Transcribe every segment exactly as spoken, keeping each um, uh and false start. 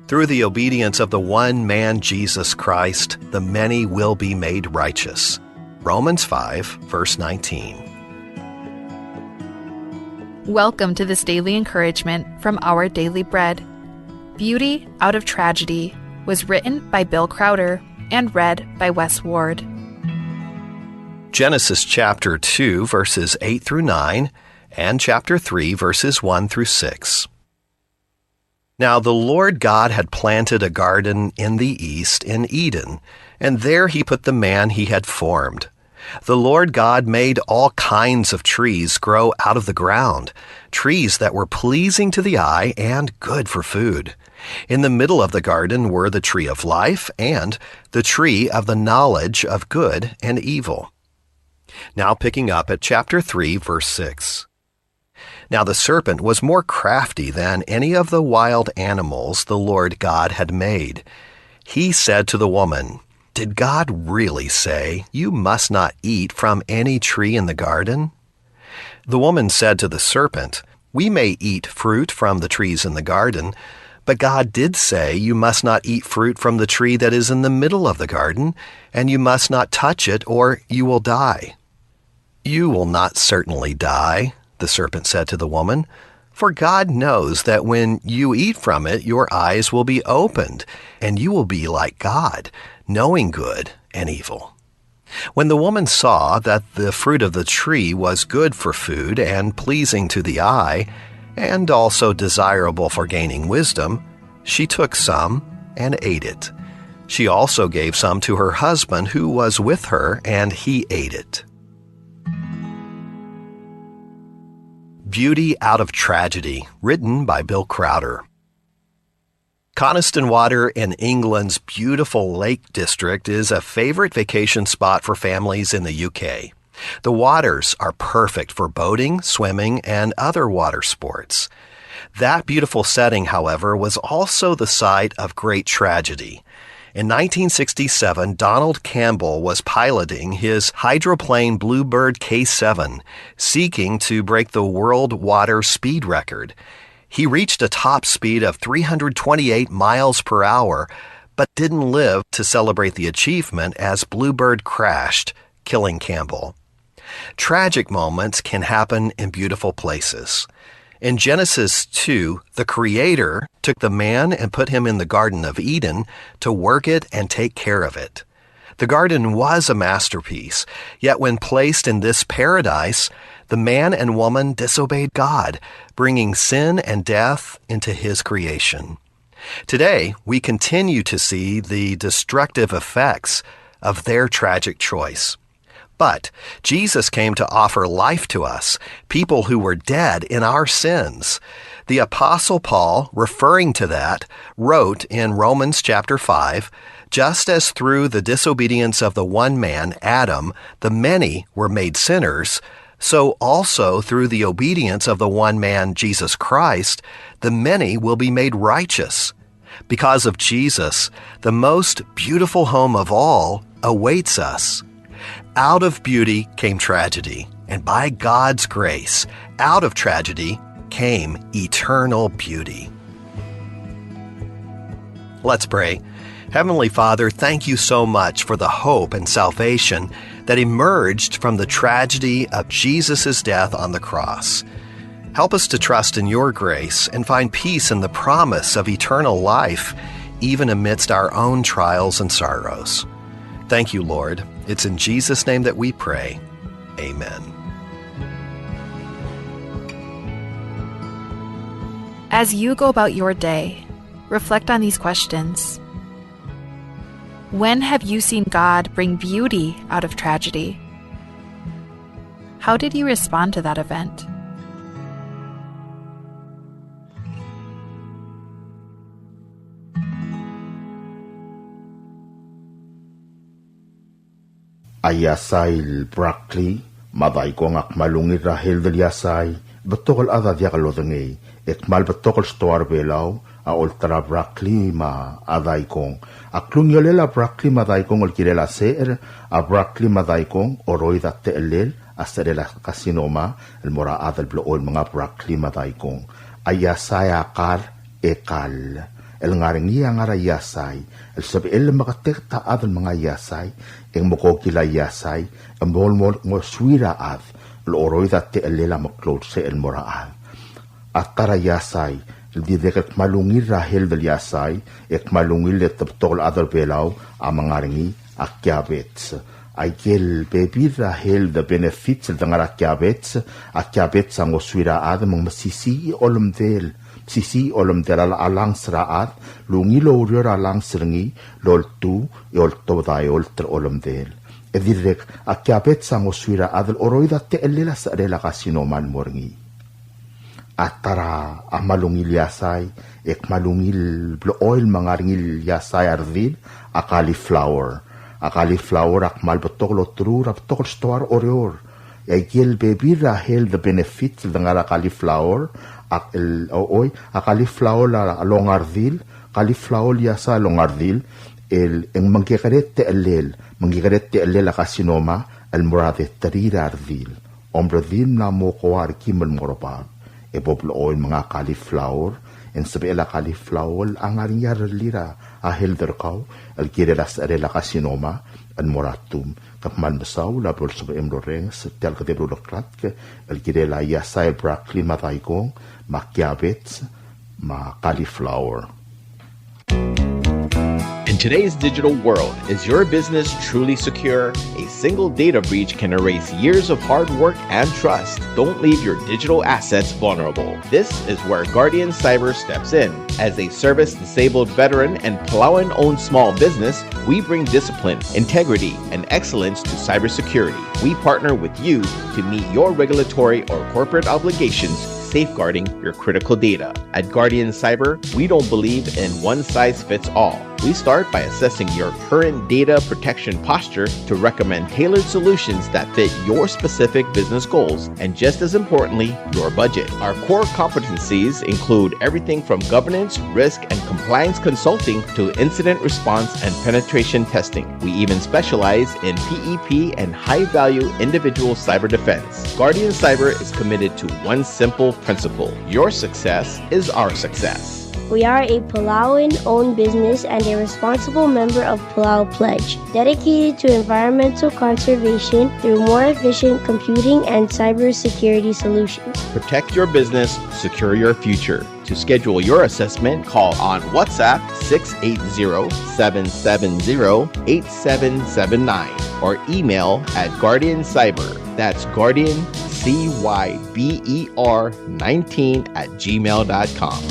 Through the obedience of the one man, Jesus Christ, the many will be made righteous. Romans five, verse nineteen. Welcome to this daily encouragement from Our Daily Bread. Beauty Out of Tragedy was written by Bill Crowder and read by Wes Ward. Genesis chapter two, verses eight through nine, and chapter three, verses one through six. Now the Lord God had planted a garden in the east in Eden, and there he put the man he had formed. The Lord God made all kinds of trees grow out of the ground, trees that were pleasing to the eye and good for food. In the middle of the garden were the tree of life and the tree of the knowledge of good and evil. Now picking up at chapter three, verse six. Now the serpent was more crafty than any of the wild animals the Lord God had made. He said to the woman, "Did God really say, 'You must not eat from any tree in the garden'?" The woman said to the serpent, "We may eat fruit from the trees in the garden, but God did say, 'You must not eat fruit from the tree that is in the middle of the garden, and you must not touch it, or you will die.'" "You will not certainly die," the serpent said to the woman, "for God knows that when you eat from it, your eyes will be opened, and you will be like God, knowing good and evil." When the woman saw that the fruit of the tree was good for food and pleasing to the eye, and also desirable for gaining wisdom, she took some and ate it. She also gave some to her husband who was with her, and he ate it. Beauty Out of Tragedy, written by Bill Crowder. Coniston Water in England's beautiful Lake District is a favorite vacation spot for families in the U K. The waters are perfect for boating, swimming, and other water sports. That beautiful setting, however, was also the site of great tragedy. In nineteen sixty-seven, Donald Campbell was piloting his hydroplane Bluebird K seven, seeking to break the world water speed record. He reached a top speed of three hundred twenty-eight miles per hour, but didn't live to celebrate the achievement as Bluebird crashed, killing Campbell. Tragic moments can happen in beautiful places. In Genesis two, the Creator took the man and put him in the Garden of Eden to work it and take care of it. The garden was a masterpiece, yet when placed in this paradise, the man and woman disobeyed God, bringing sin and death into his creation. Today, we continue to see the destructive effects of their tragic choice. But Jesus came to offer life to us, people who were dead in our sins. The Apostle Paul, referring to that, wrote in Romans chapter five, "Just as through the disobedience of the one man, Adam, the many were made sinners, so also through the obedience of the one man, Jesus Christ, the many will be made righteous." Because of Jesus, the most beautiful home of all awaits us. Out of beauty came tragedy, and by God's grace, out of tragedy came eternal beauty. Let's pray. Heavenly Father, thank you so much for the hope and salvation that emerged from the tragedy of Jesus' death on the cross. Help us to trust in your grace and find peace in the promise of eternal life, even amidst our own trials and sorrows. Thank you, Lord. It's in Jesus' name that we pray. Amen. As you go about your day, reflect on these questions. When have you seen God bring beauty out of tragedy? How did you respond to that event? A iasai el broccoli me a daikong a kmal ungil er a health el iasai, betok el chad a diak lodengei, e kmal betok el stoa er a Belau a olterau a broccoli me a daikong. A klungiolel a broccoli me a daikong el kirel a secher, a broccoli me a daikong a oroid a techellel a secherel a carcinoma el mo er a chad el blechoel menga broccoli me a daikong. A iasai a kar e kall. el ngar er ngii a ngar er a iasai, el sebechel el meketeket a chad el menga iasai, e ng mekokil a iasai, e mo, mo, ngosuir a chad el oroid a techellel a meklou el sebechel el mo er a chad. A ta er a iasai, el dirrek el kmal ungil er a health el iasai, e kmal ungil e te betok el chad er a Belau a menga er ngii, a kiabets. Aike el bebil er a health benefits el de ngar er a kiabets, a kiabets a ngosuir a chad me ng mesisiich a olemdel, mesisiich a olemdel a, a lungs er a chad, el ungil oureor a lungs er ngii, el oltuu, e oltobed a eolt er a olemdel. E dirrek, a kiabets a ngosuir a chad el oroid a techellel a secherel a carcinoma el mo er ngii. A ta er a kmal ungil iasai, e kmal ungil blechoel el menga er ngii el iasai a redil, a cauliflower. A cauliflower a kmal betok el oterur, a betok el stoa er a Oreor. E aike el bebil er a health benefits el de ngar er a cauliflower, a, el, o, oi, a cauliflower a, a longa a redil, cauliflower el iasai a longa a redil, el, e ng mengkekerei a techellel, mengkekerei a techellel a carcinoma, el mo er a deterir a redil. Omredil mla mo koa er a kim el mo er a bab, e bo blechoel el menga cauliflower, e ng sebechel a cauliflower a ngar er ngii a rellii er a health er kau, el kirel a secherel a carcinoma, el mo er a tum. Ke kmal mesaul a bo lsebechem el orrenges tia el kedeb el uleklatk, el kirel a iasai el broccoli me a daikong, me a kiabets, me a cauliflower. In today's digital world, is your business truly secure? A single data breach can erase years of hard work and trust. Don't leave your digital assets vulnerable. This is where Guardian Cyber steps in. As a service-disabled veteran and Palauan-owned small business, we bring discipline, integrity, and excellence to cybersecurity. We partner with you to meet your regulatory or corporate obligations, safeguarding your critical data. At Guardian Cyber, we don't believe in one size fits all. We start by assessing your current data protection posture to recommend tailored solutions that fit your specific business goals and, just as importantly, your budget. Our core competencies include everything from governance, risk, and compliance consulting to incident response and penetration testing. We even specialize in P E P and high-value individual cyber defense. Guardian Cyber is committed to one simple principle: your success is our success. We are a Palauan-owned business and a responsible member of Palau Pledge, dedicated to environmental conservation through more efficient computing and cybersecurity solutions. Protect your business, secure your future. To schedule your assessment, call on WhatsApp six eight zero, seven seven zero, eight seven seven nine or email at Guardian Cyber. That's Guardian C Y B E R nineteen at gmail dot com.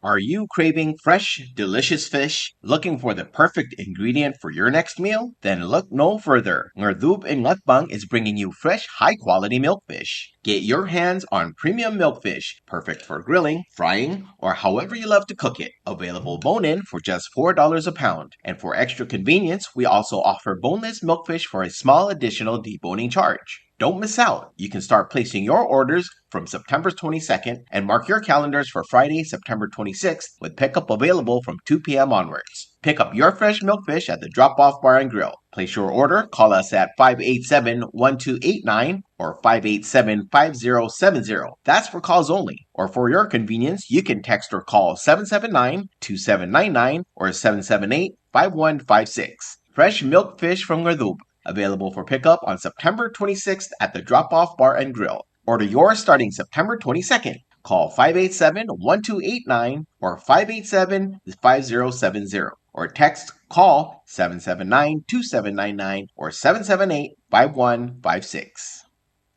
Are you craving fresh, delicious fish? Looking for the perfect ingredient for your next meal? Then look no further. Ngerdub in Ngatpang is bringing you fresh, high-quality milkfish. Get your hands on premium milkfish, perfect for grilling, frying, or however you love to cook it. Available bone-in for just four dollars a pound. And for extra convenience, we also offer boneless milkfish for a small additional deboning charge. Don't miss out. You can start placing your orders from September twenty-second and mark your calendars for Friday, September twenty-sixth, with pickup available from two p.m. onwards. Pick up your fresh milkfish at the Drop Off Bar and Grill. Place your order, call us at five eight seven, one two eight nine or five eight seven, five zero seven zero. That's for calls only. Or for your convenience, you can text or call seven seven nine, two seven nine nine or seven seven eight, five one five six. Fresh milkfish from Ngerdub, available for pickup on September twenty-sixth at the Drop Off Bar and Grill. Order yours starting September twenty-second. Call five eight seven, one two eight nine or five eight seven, five zero seven zero or text call seven seven nine, two seven nine nine or seven seven eight, five one five six.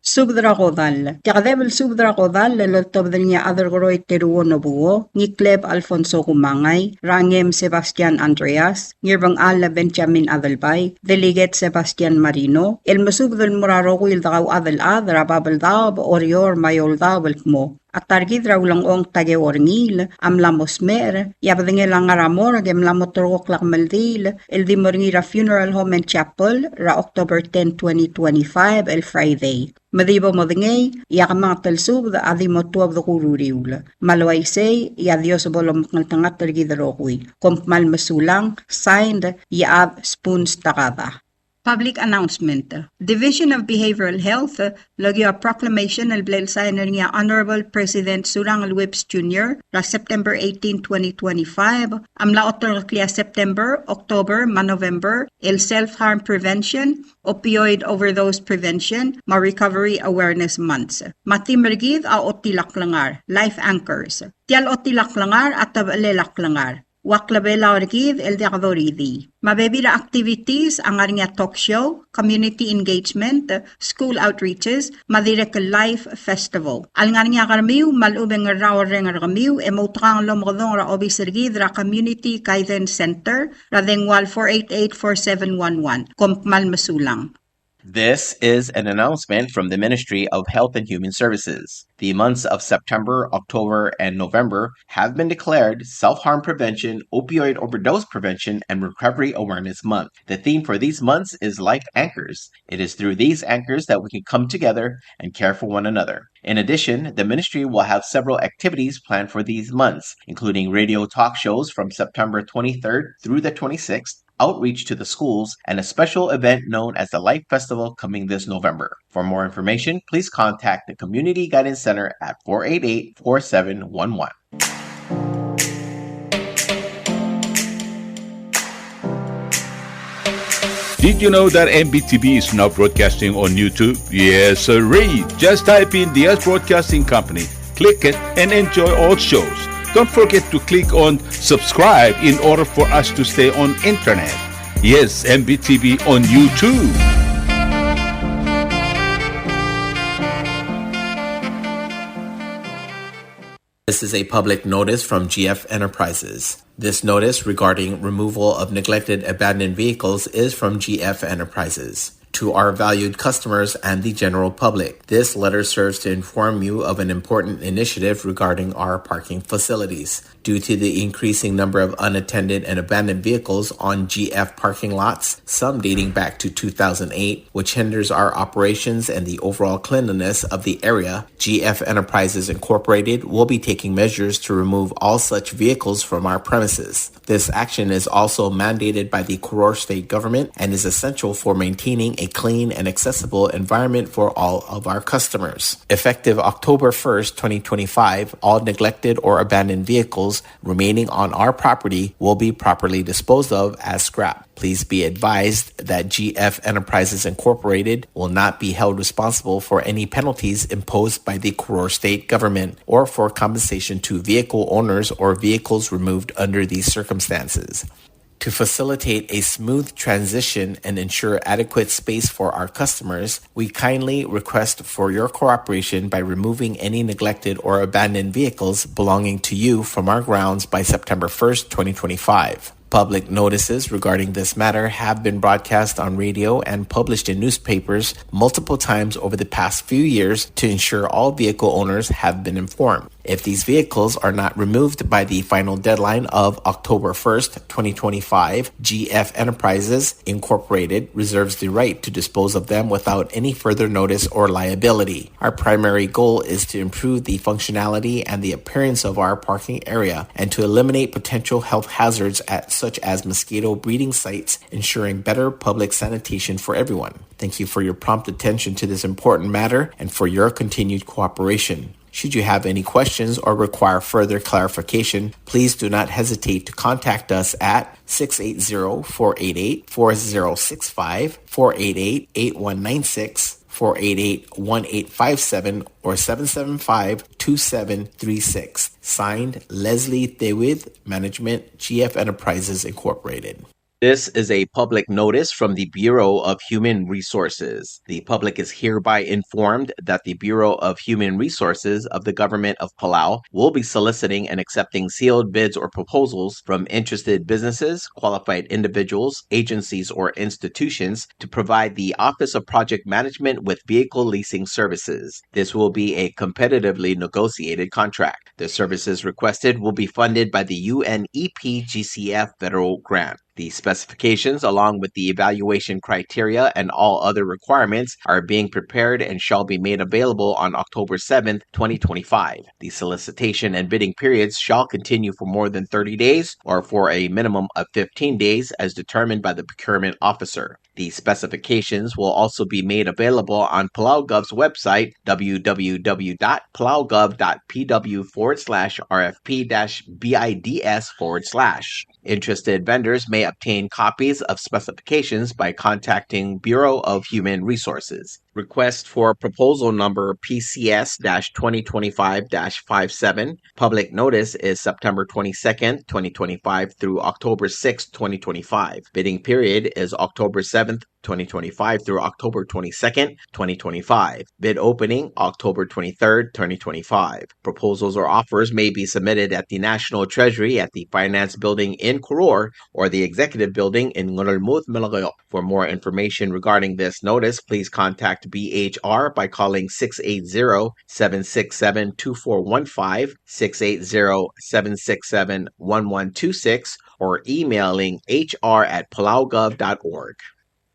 Subed er a kodall. Tia kedeb el subed er a kodall el oltobed er ngii a Adelkeroi Teruo Nobuo, Ngikleb Alfonso Kumangai, Rangem Sebastian Andreas, Ngirbengchall Benjamin Adelbai, Delegate Sebastian Marino, el mesubed el mo er a rokui el dekauchad el chad er a Babeldaob, Oreor me a Eouldaob el kmo a ta er kid er a Ulengchong Takeo Rengiil a mla mo smecher, e a bedengel a ngar er a morgue e mla mo terrekokl a kemeldiil el di mo er ngii er a Funeral Home and Chapel er a October ten, twenty twenty-five, el Friday. Me di bo modengei, e a kemanget el subed a di mo tuobed er a uriul. Me a le uaisei, e a Dios bo lomekngeltengat er kid el rokui. Kom kmal mesulang, signed, Iechad Spoons Takada. Public announcement. Division of Behavioral Health, lokiu a proclamation el bla el sign er ngii a Honorable President Surangel Whipps Junior, er a September eighteen, twenty twenty-five, a mla oterekeklii a September, October, me a November, el Self-Harm Prevention, Opioid Overdose Prevention, me a Recovery Awareness Months. Me a theme er kid a ochotii a klengar, Life Anchors. Tia el ochotii a klengar a tebechelel a klengar. Ua klebelau er kid el diak doridii. Me a bebil er a activities a ngar er ngii a talk show, community engagement, school outreaches, me a dirrek el Life Festival. A lengar er ngii a kermiu me a lechub e ng rrau el reng er kemiu e moutekangel el omekedong er a obis er kid er a Community Guidance Center er a dengua el four eight eight, four seven one one. Kom kmal mesulang. This is an announcement from the Ministry of Health and Human Services. The months of September, October, and November have been declared Self-Harm Prevention, Opioid Overdose Prevention, and Recovery Awareness Month. The theme for these months is Life Anchors. It is through these anchors that we can come together and care for one another. In addition, the ministry will have several activities planned for these months, including radio talk shows from September twenty-third through the twenty-sixth, outreach to the schools, and a special event known as the Life Festival coming this November. For more information, please contact the Community Guidance Center at four eight eight, four seven one one. Did you know that M B T V is now broadcasting on YouTube? Yes, sirree. Just type in Diaz Broadcasting Company, click it, and enjoy all shows. Don't forget to click on subscribe in order for us to stay on internet. Yes, M B T V on YouTube. This is a public notice from G F Enterprises. This notice regarding removal of neglected abandoned vehicles is from G F Enterprises. To our valued customers and the general public, this letter serves to inform you of an important initiative regarding our parking facilities. Due to the increasing number of unattended and abandoned vehicles on G F parking lots, some dating back to two thousand eight, which hinders our operations and the overall cleanliness of the area, G F Enterprises Incorporated will be taking measures to remove all such vehicles from our premises. This action is also mandated by the Koror State Government and is essential for maintaining a clean and accessible environment for all of our customers. Effective October first, twenty twenty-five, all neglected or abandoned vehicles remaining on our property will be properly disposed of as scrap. Please be advised that G F Enterprises Incorporated will not be held responsible for any penalties imposed by the Koror State Government or for compensation to vehicle owners or vehicles removed under these circumstances. To facilitate a smooth transition and ensure adequate space for our customers, we kindly request for your cooperation by removing any neglected or abandoned vehicles belonging to you from our grounds by September first, twenty twenty-five. Public notices regarding this matter have been broadcast on radio and published in newspapers multiple times over the past few years to ensure all vehicle owners have been informed. If these vehicles are not removed by the final deadline of October first, twenty twenty-five, G F Enterprises Incorporated reserves the right to dispose of them without any further notice or liability. Our primary goal is to improve the functionality and the appearance of our parking area and to eliminate potential health hazards at, such as mosquito breeding sites, ensuring better public sanitation for everyone. Thank you for your prompt attention to this important matter and for your continued cooperation. Should you have any questions or require further clarification, please do not hesitate to contact us at six eight zero, four eight eight, four zero six five, four eight eight, eight one nine six, four eight eight, one eight five seven, or seven seven five, two seven three six. Signed, Leslie Tewid, Management, G F Enterprises Incorporated. This is a public notice from the Bureau of Human Resources. The public is hereby informed that the Bureau of Human Resources of the Government of Palau will be soliciting and accepting sealed bids or proposals from interested businesses, qualified individuals, agencies, or institutions to provide the Office of Project Management with vehicle leasing services. This will be a competitively negotiated contract. The services requested will be funded by the U N E P G C F federal grant. The specifications, along with the evaluation criteria and all other requirements, are being prepared and shall be made available on October seventh, twenty twenty-five. The solicitation and bidding periods shall continue for more than thirty days or for a minimum of fifteen days as determined by the procurement officer. The specifications will also be made available on PalauGov's website, w w w dot palaugov dot p w forward slash r f p dash bids forward slash. Interested vendors may obtain copies of specifications by contacting Bureau of Human Resources. Request for proposal number P C S dash twenty twenty-five dash five seven. Public notice is September twenty-second, twenty twenty-five through October sixth, twenty twenty-five. Bidding period is October seventh, twenty twenty-five through October twenty-second, twenty twenty-five. Bid opening October twenty-third, twenty twenty-five. Proposals or offers may be submitted at the National Treasury at the Finance Building in Koror or the Executive Building in Ngerulmud, Melekeok. For more information regarding this notice, please contact B H R by calling six eight zero, seven six seven, two four one five, six eight zero, seven six seven, one one two six, or emailing H R at palaugov dot org.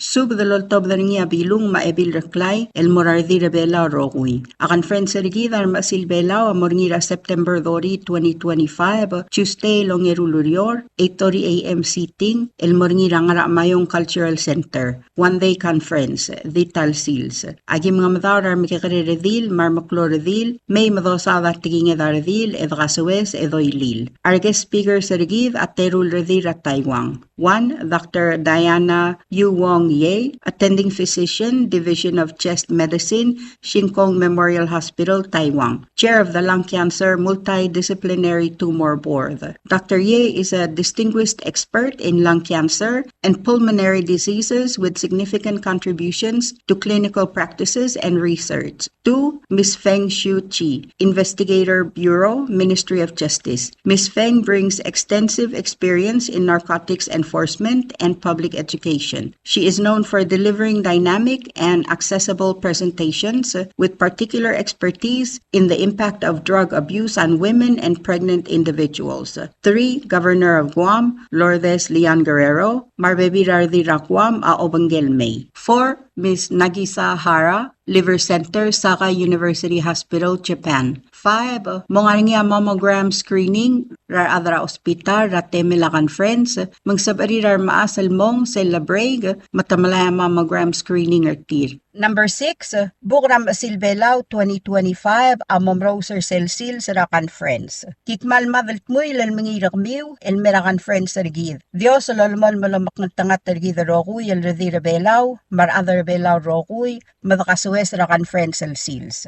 Subed el oltobed er ngii a Bilung me a Ebil Reklai el mo er a redil er a Belau el rokui. A conference er kid a Remechesil Belau a mo er ngii er a September thirty, twenty twenty-five, Tuesday el ongeru el ureor, eight thirty a m sitting, el mo er ngii er a Ngarachamayong Cultural Center. One day conference, di ta el sils. Aki mengemedaol er a remekekerei el redil me a remeklou el redil, mei me dosaod a tekinged a redil, e dekasoes, e doilil. A re guest speakers er kid a teru el redil er a Taiwan. One, Doctor Diana Yu Wong Ye, attending physician, Division of Chest Medicine, Shin Kong Memorial Hospital, Taiwan, chair of the Lung Cancer Multidisciplinary Tumor Board. Doctor Ye is a distinguished expert in lung cancer and pulmonary diseases with significant contributions to clinical practices and research. Two, Miss Feng Shu Chi, Investigator, Bureau, Ministry of Justice. Miss Feng brings extensive experience in narcotics enforcement and public education. She is known for delivering dynamic and accessible presentations, uh, with particular expertise in the impact of drug abuse on women and pregnant individuals. Three, Governor of Guam, Lourdes Leon Guerrero, me a rebebil er a redil er a Guam a obengkel mei. Four, Miss Nagisa Hara, Liver Center, Saga University Hospital, Japan. Five, mo ngar er ngii a mammogram screening er a rechad er a hospital er a temel a conference, me ng sebechir a remechas el mong sel le break, me te melai a mammogram screening er tir. Number six, Buk er a Mechesil Belau twenty twenty-five a mo merous er sel sils er a conference. Ki kmal mad el dmuil el mengiil er kemiu el mei er a conference er kid. Dios a lolemolem el omekngeltengat er kid el rokui el redil er a Belau, me a rechad er a Belau el rokui, me dekasoes er a conference el sils.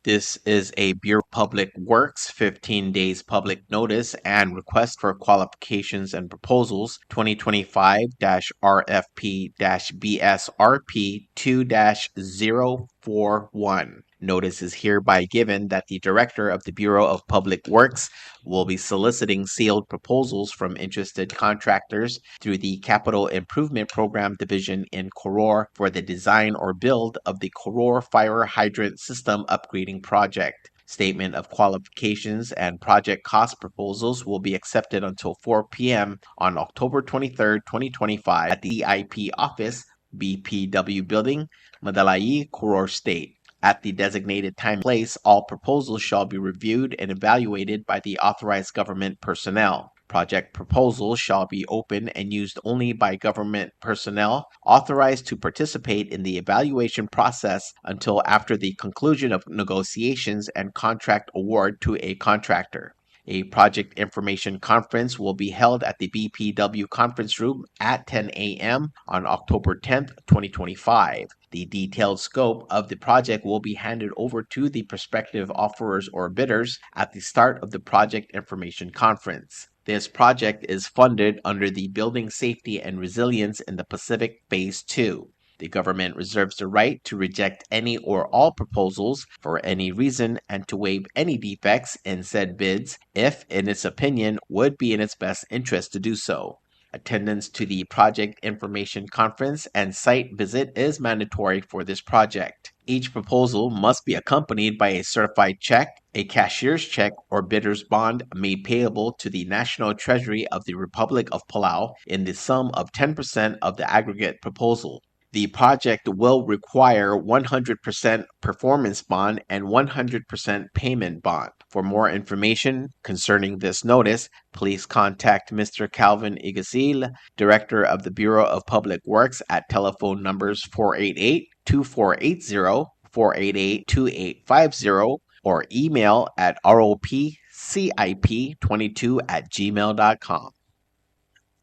This is a Bureau of Public Works fifteen days public notice and request for qualifications and proposals twenty twenty-five dash R F P dash B S R P two dash zero four one. Notice is hereby given that the Director of the Bureau of Public Works will be soliciting sealed proposals from interested contractors through the Capital Improvement Program Division in Koror for the design or build of the Koror Fire Hydrant System Upgrading Project. Statement of qualifications and project cost proposals will be accepted until four p.m. on October twenty-third, twenty twenty-five at the E I P office, B P W Building, Medalaii, Koror State. At the designated time and place, all proposals shall be reviewed and evaluated by the authorized government personnel. Project proposals shall be open and used only by government personnel authorized to participate in the evaluation process until after the conclusion of negotiations and contract award to a contractor. A project information conference will be held at the B P W conference room at ten a.m. on October tenth, twenty twenty-five. The detailed scope of the project will be handed over to the prospective offerors or bidders at the start of the project information conference. This project is funded under the Building Safety and Resilience in the Pacific Phase two. The government reserves the right to reject any or all proposals for any reason and to waive any defects in said bids if, in its opinion, would be in its best interest to do so. Attendance to the project information conference and site visit is mandatory for this project. Each proposal must be accompanied by a certified check, a cashier's check, or bidder's bond made payable to the National Treasury of the Republic of Palau in the sum of ten percent of the aggregate proposal. The project will require one hundred percent performance bond and one hundred percent payment bond. For more information concerning this notice, please contact Mister Calvin Ygasil, Director of the Bureau of Public Works, at telephone numbers four eight eight, two four eight zero, four eight eight, two eight five zero, or email at R O P C I P twenty-two at gmail dot com.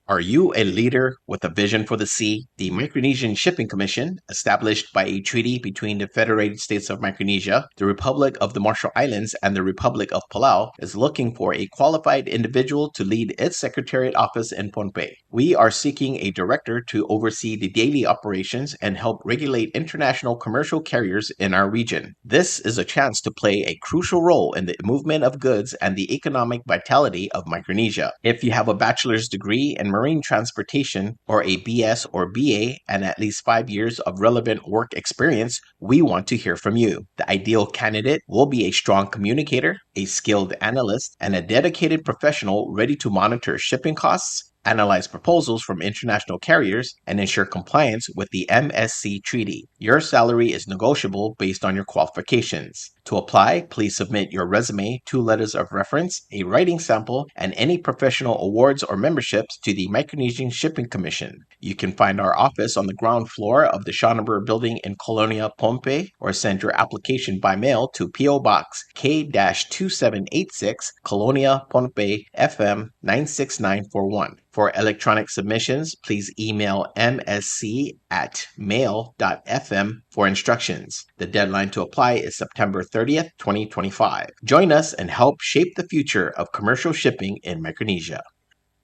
Are you a leader with a vision for the sea? The Micronesian Shipping Commission, established by a treaty between the Federated States of Micronesia, the Republic of the Marshall Islands, and the Republic of Palau, is looking for a qualified individual to lead its secretariat office in Pohnpei. We are seeking a director to oversee the daily operations and help regulate international commercial carriers in our region. This is a chance to play a crucial role in the movement of goods and the economic vitality of Micronesia. If you have a bachelor's degree in marine transportation or a B S or B A and at least five years of relevant work experience, we want to hear from you. The ideal candidate will be a strong communicator, a skilled analyst, and a dedicated professional ready to monitor shipping costs, analyze proposals from international carriers, and ensure compliance with the M S C Treaty. Your salary is negotiable based on your qualifications. To apply, please submit your resume, two letters of reference, a writing sample, and any professional awards or memberships to the Micronesian Shipping Commission. You can find our office on the ground floor of the Schonenberg Building in Kolonia, Pohnpei, or send your application by mail to P O Box K dash two seven eight six, Kolonia, Pohnpei, F M nine six nine four one. For electronic submissions, please email M S C at mail dot F M for instructions. The deadline to apply is September thirtieth, twenty twenty-five. Join us and help shape the future of commercial shipping in Micronesia.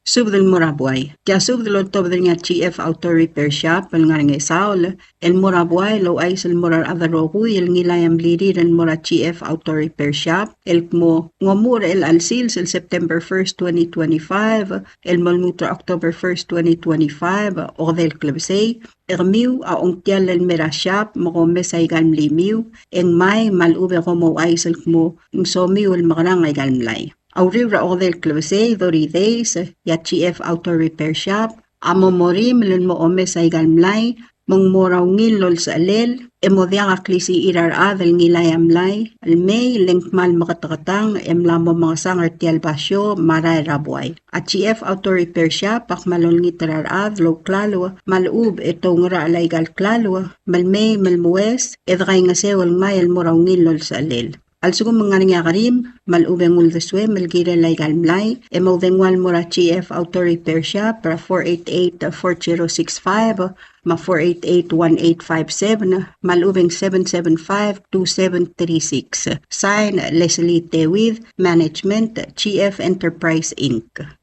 Subed el mo er a buai. Tia subed el oltobed er ngii a G F Auto Repair Shop el ngar er a Ngesaol el mo er a buai el ouchais el mo er a rechad el rokui el ngilai a mlirir el mo er a G F Auto Repair Shop el kmo ng omuchel er chelecha el sils el September first, twenty twenty-five, el mo lmuut er a October first, twenty twenty-five, okedei el klebesei, e kemiu a ongtiall el mei er a shop me kom omes aika el mlimiu, e ngmai me a lechub e kom ouchais el kmo ng somiu el mekerang aika el mlai. A uriul er a okedei el klebesei, thirty days, e a G F Auto Repair Shop a mo morimel el mo omes aika el mlai, me ng mo er a ungil el olsechelel, e mo diak a klisichir a rechad el ngilai a mlai el mei, le ng kmal meketeketang e mla mo mengesang er tia el basio me a rael er a buai. A G F Auto Repair Shop a kmal olengit er a rechad el ouklalo me a lechub e te oungerachel aika el klalo me le mei me le moues e dekaingeseu el ngmai el mo er a ungil el olsechelel. A lsekum ng ngar er ngii a kerim me a lechub e ng uldesuem el kirel aika el mlai, e moudengua el mo er a G F Auto Repair Shop er a four eight eight, four zero six five me a four eight eight, one eight five seven me a lechub e ng seven seven five, two seven three six. Sign, Leslie Tewid, Management, G F Enterprise, Inc.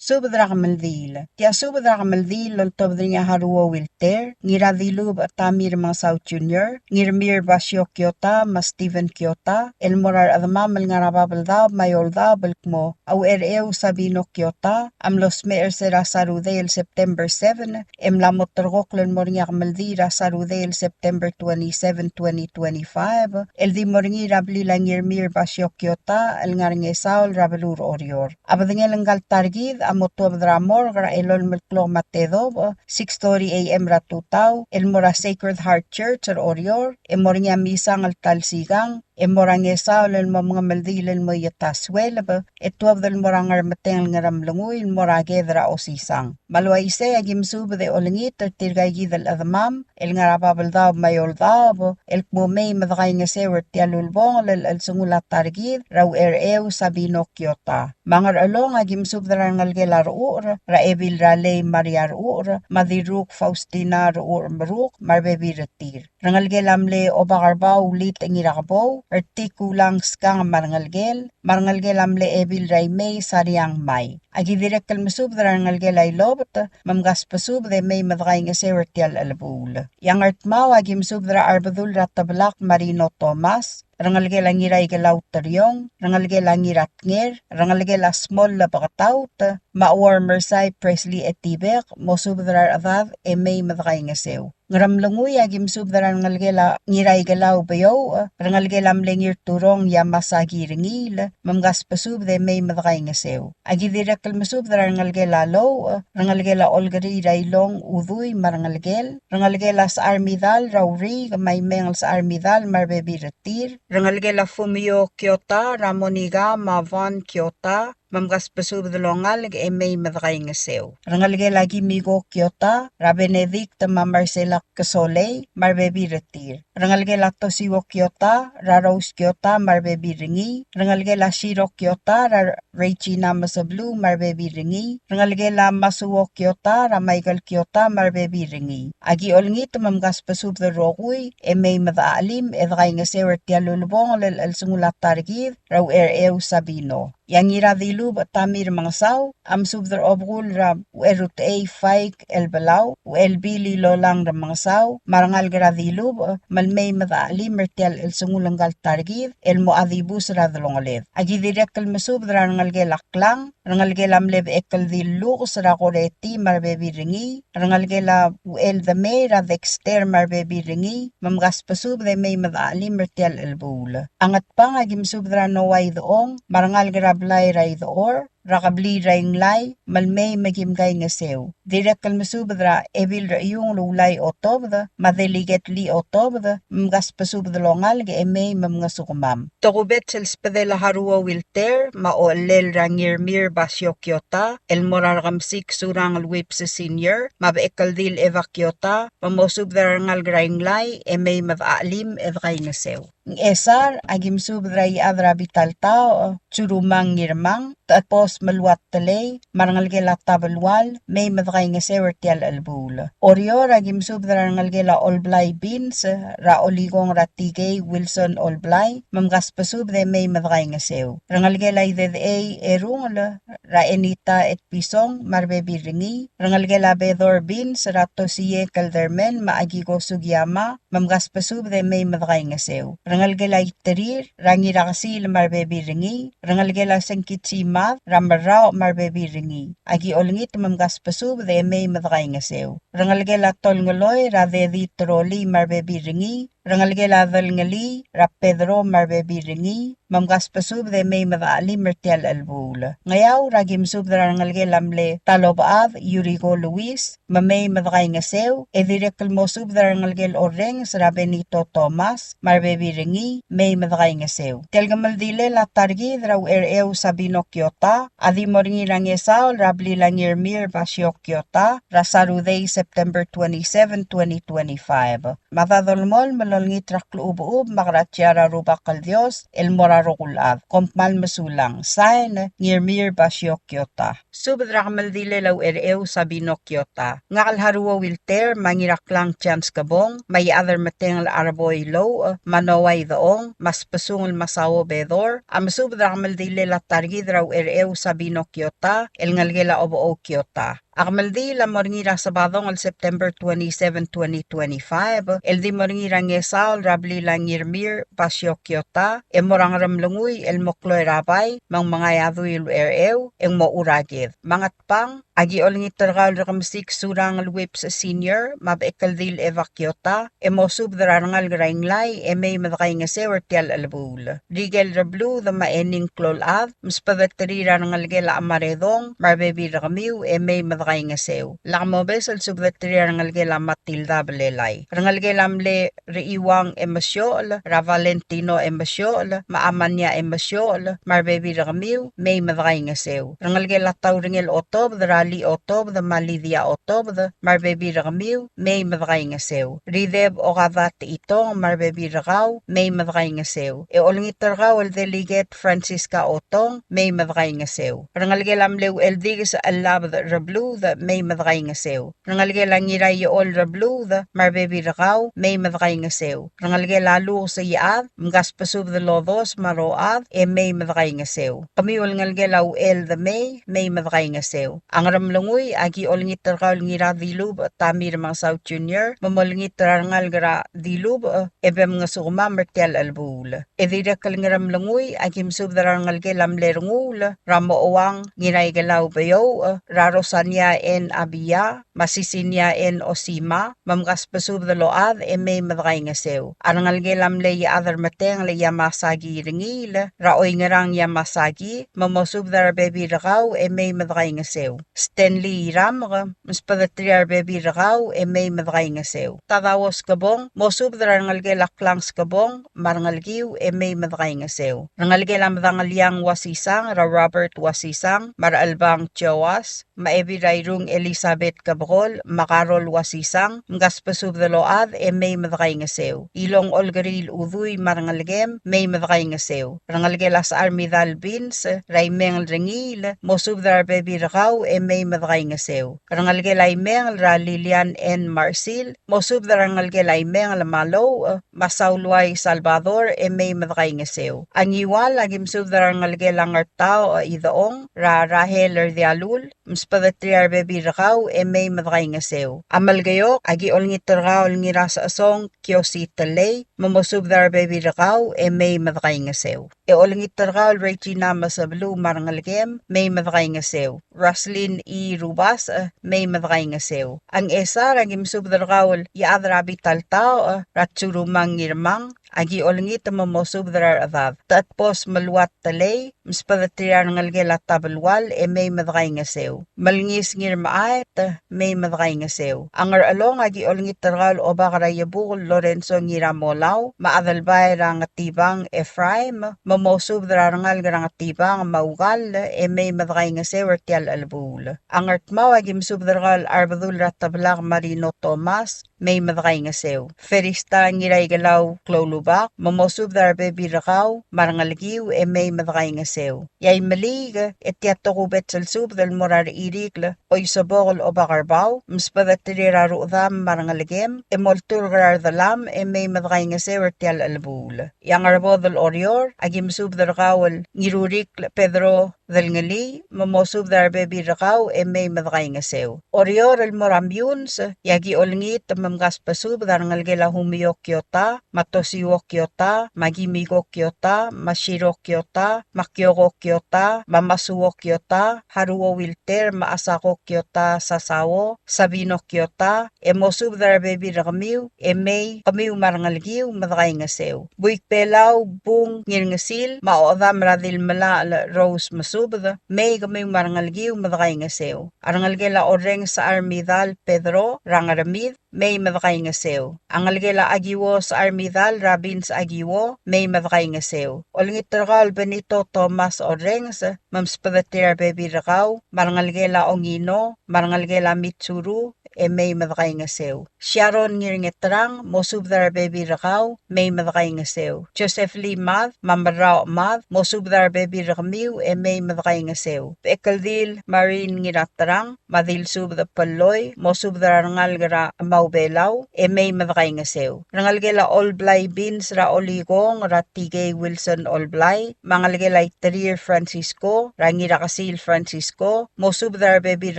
Subed er a kemeldiil. Tia subed er a kemeldiil el oltobed er ngii a Haruo Wilter, Ngiradilubech Tamir Mengesau Junior, Ngirmir Basio Kiota, me a Steven Kiota, el mo er a rechedemam el ngar er a Babeldaob me a Eouldaob el kmo a Uchercheu Sabino Kiota a mlo smecher er se er a Sarudei el September seven, e mla mo terrekokl el mo er ngii a kemeldiil er a Sarudei el September twenty-seven, twenty twenty-five, el di mo er ngii er a blil a Ngirmir Basio Kiota el ngar er a Ngesaol er a beluu er Oreor. A bedengel ngka el ta er kid a mo tuobed er a morgue er a elolem el klok me a tedobech, six thirty A M er a tutau, el mo er a Sacred Heart Church er Oreor, e mo er ngii a misang el ta el sikang, e mo er a Ngesaol el mo mengemeldiil el mo ieta sueleb, e tuobed el mo er a Ngermetengel Ngeremlengui el mo er a ked er a osisang. Me a le uaisei e aki mesubed e olengit er tirka kid el chedemam el ngar er a Babeldaob me a Eouldaob el kmo mei me dekaingeseu er tia el ulebongel el chelsengul a ta er kid er a Uchercheu Sabino Kiota. Me a Ngerchelong e aki mesubed er a rengelekel a Rechucher, er a Ebil er a Lei Maria Rechucher, me a Dirruk Faustina Rechucher Meruk, me a rebebil er tir. Rengelekel a mle Obakerbau Ulit Ngirakebou, Ertik Ulang Skang me a rengelekel, me a rengelekel a mle Ebil er a Imei Sariang Mai. Aki dirrek el mesubed er a rengelekel a Ilobet, me mkasbesubed e mei me dekaingeseu er tia el chelebuul. E a Ngardmau aki mesubed er a Arbedul er a Tebelak Marino Thomas, rengelekel a Ngiraikelau Teriong, rengelekel a Ngiratnger, rengelekel a Smollebeketaut, me a Uormersai Presley Etibek, mosubed er a rechedad e mei me dekaingeseu. Ngeremlengui a ki mesubed er a rengelekel a Ngiraikelau Beouch, rengelekel a mle Ngirturong Yamasaki Rengiil, me mkasbesubed e mei me dekaingeseu. A ki dirrek el mesubed er a rengelekel a Louch, rengelekel a Olkeriil er a Ilong Udui me a rengelekel, rengelekel a Secharmidal er a Uriik, me a Imeng el Secharmidal me a rebebil er tir, rengelekel a Fumio Kiota er a Monica me a Van Kiota, me mkasbesubed el ongalek e mei me dekaingeseu. Rengelekel a Kimiko Kiota er a Benedict me a Marcela Kesolei me a rebebil er tir. Rengelekel a Tosiwo Kiota er a Rose Kiota me a rebebil er ngii. Rengelekel a Shiro Kiota er a Regina Mesebeluu me a rebebil er ngii. Rengelekel a Masuo Kiota er a Michael Kiota me a rebebil er ngii. A ki olengit me mkasbesubed el rokui e mei me dechachelim e dekaingeseu er tia el ulebongel el chelsengul a ta er kid er a Uchercheu Sabino. E a Ngiradilubech Tamir Mengesau a mesubed er a obekul er a Ucherutechei Faik el Belau, Uchelbil Ilolang er a Mengesau, me a rengalek er a Dilubech, me le mei me dechachelim er tia el chelsengul ngka el ta er kid el mocha dibus er a delongeled. A ki dirrek el mesubed er a rengelekel a Klang, rengelekel a mle Bechekeldil Lukes er a Koreti me a rebebil er ngii, rengelekel a Ucheldemei er a Dexter me a rebebil er ngii, me mkasbesubed e mei me dechachelim er tia el chelebuul. A Ngatpang a ki mesubed er a Noah Idechong, me a rengalek er a blai er a Idechor, er a kebliil er a Inglai, me le mei me kim kaingeseu. Dirrek el mesubed er a Ebil er a Iungel Ulai Otobed, me a Delegate Lee Otobed, me mkasbesubed el ongalek e mei me mngesukemam. Tokubets el sbedel a Haruo Wilter, me a ochellel er a Ngirmir Basio Kiota, el mo er a Rekemesik Surangel Whipps Senior, me a Bechekeldil Eva Kiota, me mosubed er a rengalek er a Inglai, e mei me dechachelim e dekaingeseu. Ngchesar, a ki mesubed er a Ichad er a Bitaltaoch, Tsurumang Ngirmang, Techebos Meluat Telei, me a rengelekel a Tabelual, mei me dekaingeseu er tia el chelebuul. Oreor, a ki mesubed er a rengelekel a Olblai Beans, er a Olikong er a Tikei Wilson Olblai, me mkasbesubed e mei me dekaingeseu. Rengelekel a Idedechei Erungel, er a Enita Etpison, me a rebebil er ngii, rengelekel a Bedor Beans, er a Tosie Kelderman, me a Akiko Sugiyama, me mkasbesubed e mei me dekaingeseu. Rengelekel a Iterir, er a Ngirakesiil me a rebebil er ngii, rengelekel a Sengkitsi Mad, er a Merraoch me a rebebil er ngii. A ki olengit me mkasbesubed e mei me dekaingeseu. Rengelekel a Tolngeloi, er a Dedi Troli me a rebebil er ngii, rengelekel a Delngelii, er a Pedro me a rebebil er ngii, me mkasbesubed e mei me dechachelim er tia el chelebuul. Ngeaur, a ki mesubed er a rengelekel a mle Talobechad, Yuriko Luis, me mei me dekaingeseu, e dirrek el mosubed er a rengelekel Orrenges er a Benito Thomas, me a rebebil er ngii, mei me dekaingeseu. Tia el kemeldilel a ta er kid er a Uchercheu Sabino Kiota, a di mo er ngii er a Ngesaol er a blil a Ngirmir Basio Kiota, er a Saturday, September twenty-seven, twenty twenty-five. Me a da dolemolem el olengit er a klechubechub me a krasia er a Rubak el Dios el mo er a rokui el chad. Kom kmal mesulang. Sain, Ngirmir Basio Kiota. Subed er a kemeldilel a Uchercheu Sabino Kiota. Ngak el Haruo Wilter, me a Ngiraklang Chance Kebong, me a Ichad er a Metengel Arboi Louch, me a Noah Idechong, me a Sbesungel Masao Bedor, a mesubed er a kemeldilel a ta er kid er a Uchercheu Sabino Kiota, el ngelekel a Obechou Kiota. A kemeldiil a mo er ngii er a Sabadong el September twenty-seven, twenty twenty-five, el di mo er ngii er a Ngesaol er a blil a Ngirmir Basio Kiota, e mo er a Ngeremlengui el mo kloi er a bai, me ng mengai a dui el Uchercheu, e ng mo er a ked. Me a Ngatpang, a ki olengit er kau el Rekemesik Surangel Whipps Senior, me a Bechekeldil Eva Kiota, e mosubed er a rengalek er a Inglai, e mei me dekaingeseu er tia el chelebuul. Rikel Rebluud me a Ening Klolchad, msubedeterir a rengelekel a Chemaredong, me a rebebil er kemiu, e mei me dekaingeseu. Lak mobes el subedeterir a rengelekel a Matilda Belelai. Rengelekel a mle Rechiuang Emesiochel, er a Valentino Emesiochel, me a Amania Emesiochel, me a rebebil er kemiu, mei me dekaingeseu. Rengelekel a Taurengel Otobed, er a Li Otobed, me a Lydia Otobed, me a rebebil er kemiu, mei me dekaingeseu. Rideb Okada Techitong, me a rebebil er kau, mei me dekaingeseu. E olengit er kau el Delegate Francisca Otong, mei me dekaingeseu. Rengelekel a mle Ucheldikes Chellabed Rebluud, mei me dekaingeseu. Rengelekel a Ngiraiechol Rebluud, me a rebebil er kau, mei me dekaingeseu. Rengelekel a Lukes Iechad, mkasbesubed el odos me a rochad, e mei me dekaingeseu. Kemiu el ngelekel a Ucheldemei, mei me dekaingeseu. A Ngere Ngeremlengui, aki olengit er kau el Ngiradilubech Tamir Mengesau Junior, me molengit er a rengalek er a Dilubech, e bem ngesukemam er tia el chelebuul. E dirrek el Ngeremlengui, aki mesubed er a rengelekel a mle Renguul, er a Mochouang Ngiraikelau Beouch, er a Rosania N. Abia, me a Sisinia N. Osima, me mkasbesubed el ochad e mei me dekaingeseu. A rengelekel a mle Iechad er Metengel Yamasaki Rengiil, er a Oingerang Yamasaki, me mosubed er a rebebil er kau e mei me dekaingeseu. Stanley Iramk, msbedeterir a rebebil er kau e mei me dekaingeseu. Tadao Skebong, mosubed er a rengelekel a Klang Skebong, me a rengelekiu e mei me dekaingeseu. Rengelekel a Medangeliang Uasisang, er a Robert Uasisang, me a Rechelbang Joas, me a Ebil er a Irung Elizabeth Kebekol, me a Karol Uasisang, mkasbesubed el ochad e mei me dekaingeseu. Ilong Olkeriil Udui me a rengelekem, mei me dekaingeseu. Rengelekel a Sechar Midal Beans, er a Imengel Rengiil, mosubed er a rebebil er kau e mei me dekaingeseu. Rengelekel a Imengel er a Lilian N. Marsil, mosubed er a rengelekel a Imengel me a Louch, me a Sauluai Salvador e mei me dekaingeseu. A Ngiwal, aki mesubed er a rengelekel a Ngertaoch Idechong, er a Rahel er Dialul, msbedeterir a rebebil er kau e mei me dekaingeseu. A Melekeok, aki olengit er kau el Ngirasechesong Kiosi Telei, me mosubed er a rebebil er kau e mei me dekaingeseu. E olengit er kau el Regina Mesebeluu me a rengelekem, mei me dekaingeseu. Roslyn E. Rubasech, mei me dekaingeseu. A Ngchesar, aki mesubed er kau el Iechad er a Bital Taoch, er a Tsurumang Ngirmang, aki olengit me mosubed er a rechedad. Techedbos Meluat Telei, msbedeterir a rengelekel a Tabelual e mei me dekaingeseu. Melngis Ngirmechaet, mei me dekaingeseu. A Ngerchelong, aki olengit er kau el Obak er a Iebukel Lorenzo Ngiramolau, me a Adelbai er a Ngetibang Ephraim, me mosubed er a rengalek er a Ngetibang me a Ukall e mei me dekaingeseu er tia el chelebuul. A Ngardmau, aki mesubed er kau el Arbedul er a Teblak Marino Thomas, mei me dekaingeseu. Ferista Ngiraikelau Kloulubak, me mosubed er a rebebil er kau me a rengelekiu e mei me dekaingeseu. E a Imeliik, e tia tokubets el subed el mo er a Rechirikl Oisebok el Obakerbau, msbedeterir a ruchedam me a rengelekem, e molturk er a redelam e mei me dekaingeseu er tia el chelebuul. E a Ngerbodel Oreor, aki mesubed er kau el Ngirurikl Pedro Delngelii, me mosubed er a rebebil er kau e mei me dekaingeseu. Oreor el mo er a Meyuns, e aki olengit me mkasbesubed a rengelekel a Humio Kiota, me a Tosio Kiota, me a Kimiko Kiota, me a Shiro Kiota, me a Kyoko Kiota, me a Masuo Kiota, Haruo Wilter, me a Asako Kiota Sasao, Sabino Kiota, e mosubed er a rebebil er kemiu, e mei kemiu me a rengelekiu me dekaingeseu. Buik Belau Bung Ngirngesil, me a Odam er a Dilmelachel Rose Mesubed, mei kemiu me a rengelekiu me dekaingeseu. A rengelekel a Orrenges Armidal Pedro, er a Ngermid, mei me dekaingeseu. A ngelekel a Akiwo Secharmidal er a Vince Akiwo, mei me dekaingeseu. Olengit er kau el Benito Thomas Orrenges, me msbedeterir a rebebil er kau, me a rengelekel a Ongino, me a rengelekel a Mitsuru, e mei me dekaingeseu. Sharon Ngirngeterang, mosubed er a rebebil er kau, mei me dekaingeseu. Joseph Lee Mad, me a Merraoch Mad, mosubed er a rebebil er kemiu, e mei me dekaingeseu. Bechekeldil Marin Ngiraterang, me a Dilsubed Pelloi, mosubed er a rengalek er a Maubelau, e mei me dekaingeseu. Rengelekel a Olblai Beans er a Olikong er a Tikei Wilson Olblai, me a ngelekel a Iterir Francisco er a Ngirakesil Francisco, mosubed er a rebebil